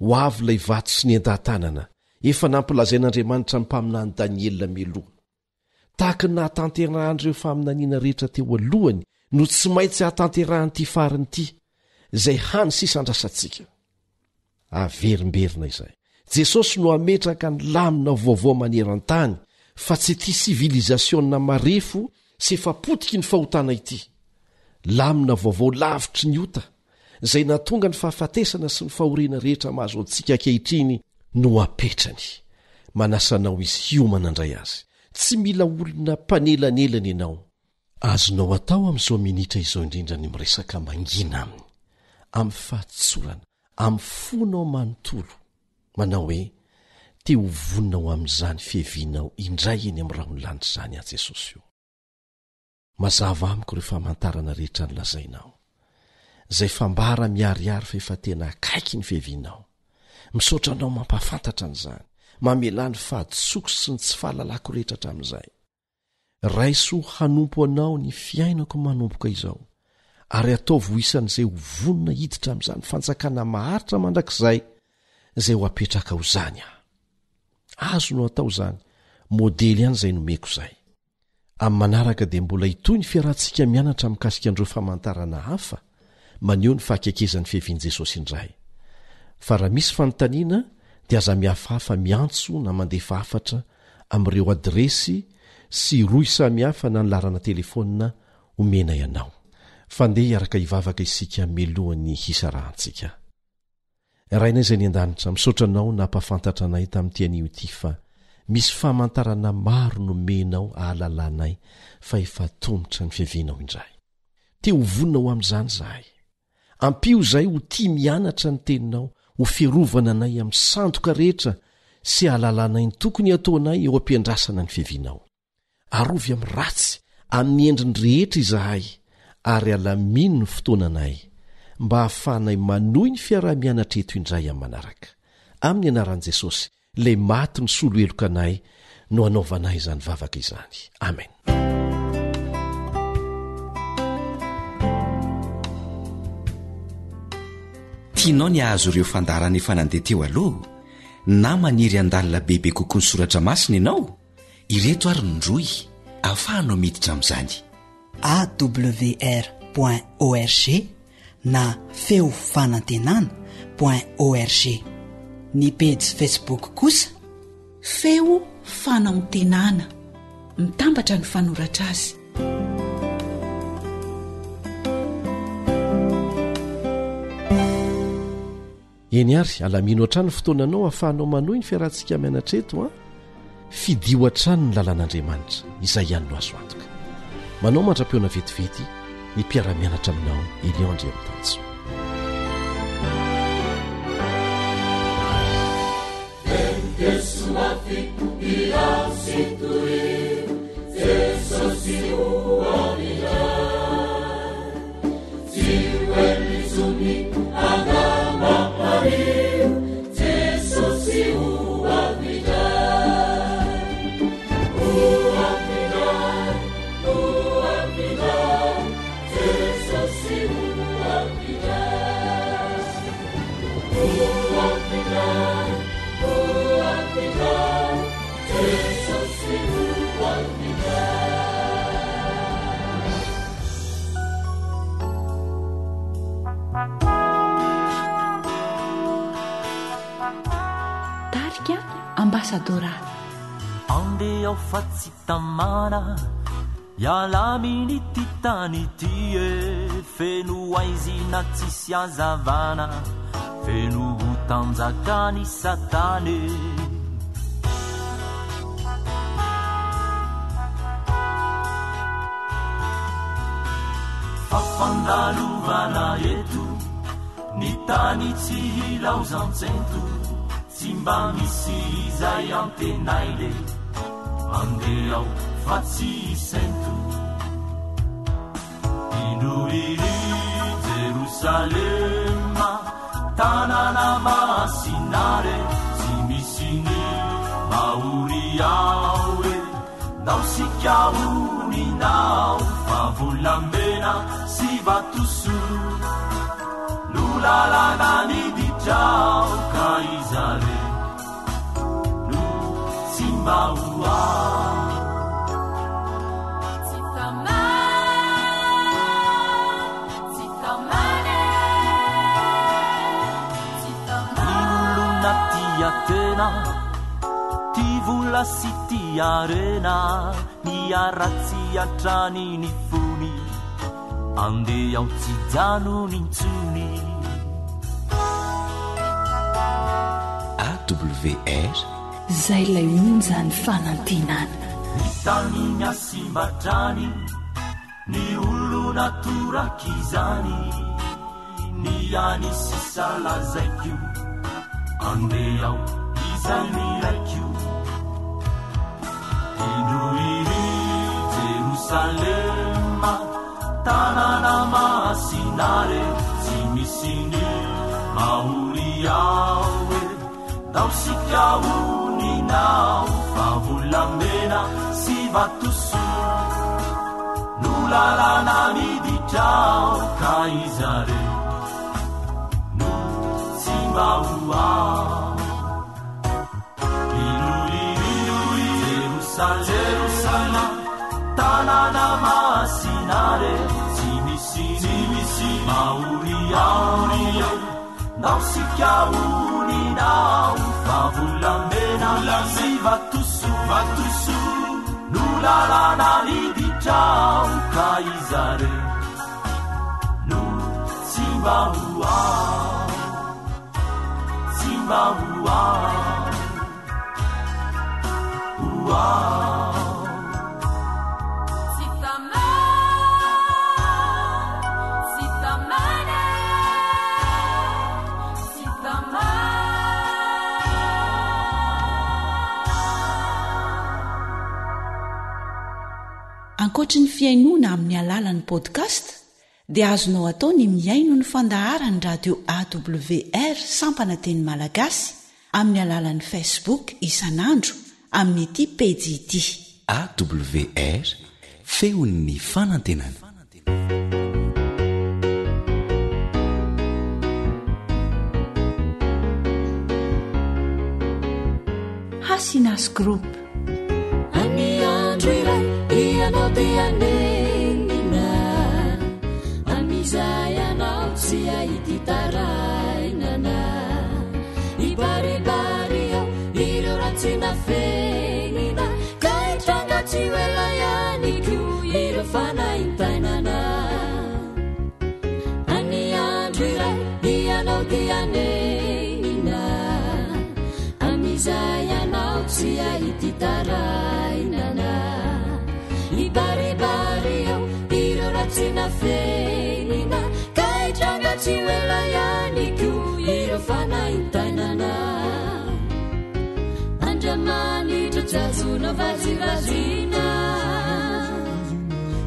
Ho avy ilay vato sy ny endan-tanana efa nampilazain'Andriamanitra ny mpaminany Daniela mialoha. Tahaka ny nahatanterahan'ireo faminaniana rehetra teo alohany no tsy maintsy hahatanterahan'ity farany ity, izay hany sisa andrasantsika. Averimberina izay. Jesosy no hametraka ny lamina vaovao maneran-tany, fa tsy ity sivilizasiona marefo sy efa potiky ny fahotana ity. Lamina vaovao lavitry ny ota, izay nahatonga ny fahafatesana sy ny fahoriana rehetra mahazo antsika ankehitriny no apetrany. Manasa anao izy hiomana handray azy. Tsy mila olona mpanelanelana ianao. Azonao atao amin'izao minitra izao indrindra ny miresaka mangina aminy, amin'ny fahatsorana, amin'ny fonao manontolo, manao hoe, Te ho vonona ho amin'izany fiavianao indray eny amin'ny rahon'ny lanitra izany aho Jesosy o. Mazava amiko ireo famantarana rehetra nolazainao, izay fambara miharihary fa efa tena akaiky ny fiavianao. Misaotra anao mampahafantatra an'izany, mamelà ny fahadisoako sy ny tsy fahalalako rehetra hatramin'izay. Raiso hanompo anao ny fiainako manomboka izao, ary ataovy ho isan'izay ho vonona hiditra amin'izany fanjakana maharitra mandrakizay izay ho apetrakao izany aho. Azonao atao izany, modely ihany izay nomeko izay. Amin'ny manaraka dia mbola hitohy ny fiarahantsika mianatra mikasika an'ireo famantarana hafa maneho ny fahakekezan'ny fiavian'i Jesosy indray. Fa raha misy fanontaniana dia aza mihafahafa miantso na mandefa hafatra amin'ireo adiresy sy rohy samihafa na ny laharana telefaonina omenay anao. Fa ndeha hiaraka hivavaka isika mialohan'ny hisarahantsika. Rainay izay any an-danitra, misaotra Anao nampahafantatra anay tamin'ity anio ity fa misy famantarana maro nomenao ahalalanay fa efa atomotra ny fiavianao indray. Te ho vonona ho amin'izany izahay. Ampio izahay ho tia mianatra ny Teninao, ho fiarovana anay amin'ny sandoka rehetra sy ahalalanay ny tokony hataonay eo am-piandrasana ny fiavianao. Arovy amin'ny ratsy amin'ny endriny rehetra izahay ary alamino ny fotoananay mba hahafahanay manohy ny fiaraha-mianatra eto indray amin'ny manaraka. Amin'ny anaran'i Jesosy, Ilay maty nisolo heloka anay no anaovanay izany vavaka izany. Amen. Tianao ny hahazo ireo fandaharana efa nandeha teo aloha? Na maniry handalina bebe kokoa ny soratra masina ianao? Ireto ary ny rohy ahafahanao miditra amin'izany. awr point org na feo fanantenana point org. Ny pejy Facebook kosa. Feo fanantenana. Mitambatra ny fanoratra azy. Eny ary, alamino hatrany ny fotoananao ahafahanao manohy ny fiarahantsika mianatra eto an! Fidio hatrany ny lalan'Andriamanitra, izay ihany no azo antoka. Manao mandra-pihaona vetivety ny mpiara-mianatra aminao Elion Andriamitanjo. Tarika Ambassadora. Andeha ao fa tsy tamana Hiala amin'ity tany ity e Feno haizina tsisy hazavana Feno hotanjakan'i Satana e Fa fandalovana eto Ny tany tsy hilaozan-tsento Tsy mba misy izay antenaina e Andeha aho fa tsy hisento Indro iry Jerosalema Tanàna masina re Tsy misy ny mahory ao e Naosika honina ao Fa volamena sy vatosoa No lalana niditra ao Ka iza re no tsy mba ho ao Ny olona tia tena, tia vola sy tia harena, miharatsy hatrany ny fony, andeha ao tsy hijanona intsony. AWR. Zay ilay onjan'ny fanantenana. Ny tany mihasimba hatrany. Ny olona torak'izany, ny any sisa lazaiko, andeha aho izay miraiko. Indro iry Jerosalema, tanàna masina re, tsy misy ny mahory ao e. Ndao-sika honina ao fa volamena sy vatosoa no lalana miditra ao ka iza re no tsy mba ho ao. Jerosalema, tanàna masina re, tsy misy tsy misy mahory ao. Naosika honina ao fa volamena sy vatosoa vatosoa no lalana niditra ao ka iza re no tsy mba ho ao tsy mba ho ao ho ao Ankoatry ny fihainoana amin'ny alalan'ny podcast dia azonao atao ny mihaino ny fandaharan'ny radio AWR sampana teny malagasy. amin'ny alalan'ny Facebook isan'andro amin'ity pejy ity. AWR, Feon'ny fanantenana. Hasinas Group. Any andro iray ianao dia nenina Amin'izay ianao tsy hahita tarainana Hibaribary eo ireo ratsy nafenina Ka hitranga tsy ho ela ihany koa ireo fanaintainana Any andro iray ianao dia nenina Amin'izay ianao tsy hahita tarainana Hibaribary eo ireo ratsy nafenina Ka hitranga tsy ho ela ihany koa ireo fanaintainana Andriamanitra tsy azonao vazivaziana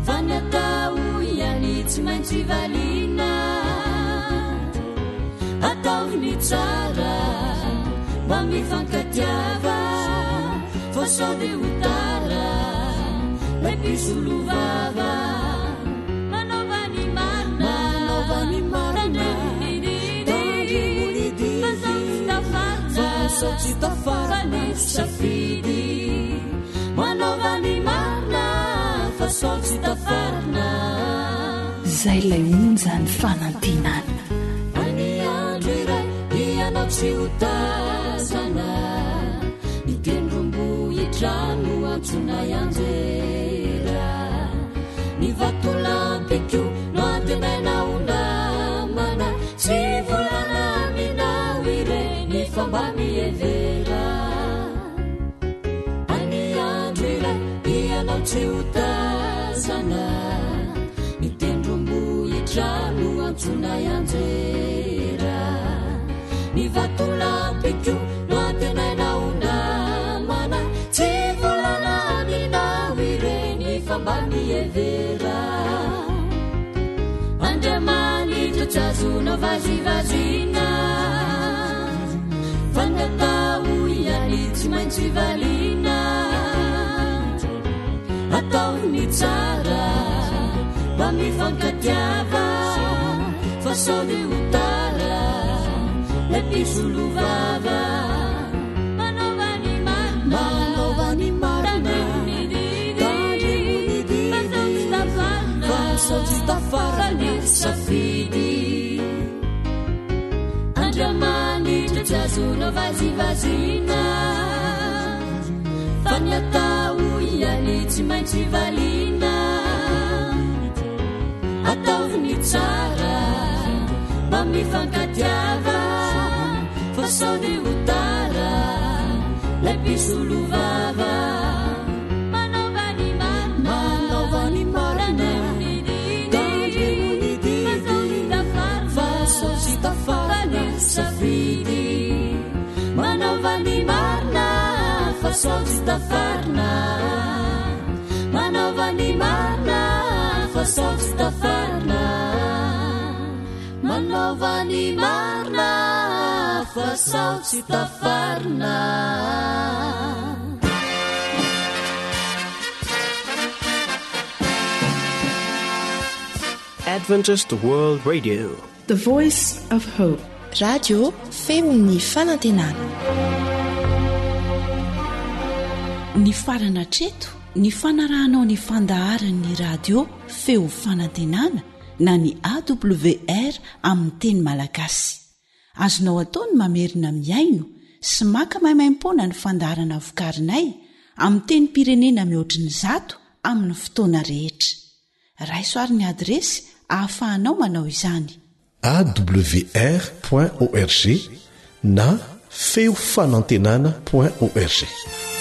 Fa ny atao ihany tsy maintsy valiana Ataovy ny tsara mba mifankatiava Fa sao dia ho tara ilay mpisolo vava Manaova ny marina Manaova ny marina Tandremo ny didy Fa sao tsy tafarina Fa sao tsy tafarina safidy Manaova ny marina Fa sao tsy tafarina Zay ilay onjan'ny fanantenana. Any andro iray ianao tsy ho tazana Ny tendrombohitra no antsoina hianjera Ny vatolampy koa no antenaina ho namana Tsy volana aminao ireny fa mba mihevera Any andro iray ianao tsy ho tazana Ny tendrombohitra no antsoina hianjera Ny vatolampy koa no antenaina ho namana Tsy volana aminao ireny fa mba mihevera Andriamanitra tsy azonao vazivaziana Fa ny atao ihany tsy maintsy valiana Ataovy ny tsara mba mifankatiava Fa sao dia ho tara ilay mpisolo vava Manaova ny marina Manaova ny marina Tandremo ny didy Fa sao tsy tafarina Fa sao tsy tafarina safidy Andriamanitra tsy azonao vazivaziana Fa ny atao ihany tsy maintsy valiana Ataovy ny tsara mba mifankatiava Fa sao dia ho tara ilay mpisolo vava Manaova ny marina Manaova ny marina Tandremo ny didy Fa sao tsy tafarina safidy Manaova ny marina Fa sao tsy tafarina Manaova ny marina Fa sao tsy tafarina Manaova ny marina Fa sao tsy tafarina Adventist World Radio. The Voice of Hope. Radio feon'ny fanantenana. Nifarana hatreto ny fanarahanao ny fandaharan'ny radio feo fanantenana na ny AWR amin'ny teny malagasy. Azonao atao ny mamerina mihaino sy maka maimaimpoana ny fandaharana vokarinay amin'ny tenim-pirenena mihoatry ny zato amin'ny fotoana rehetra. Raiso ary ny adiresy ahafahanao manao izany. Awr point org na feo fanantenana point org.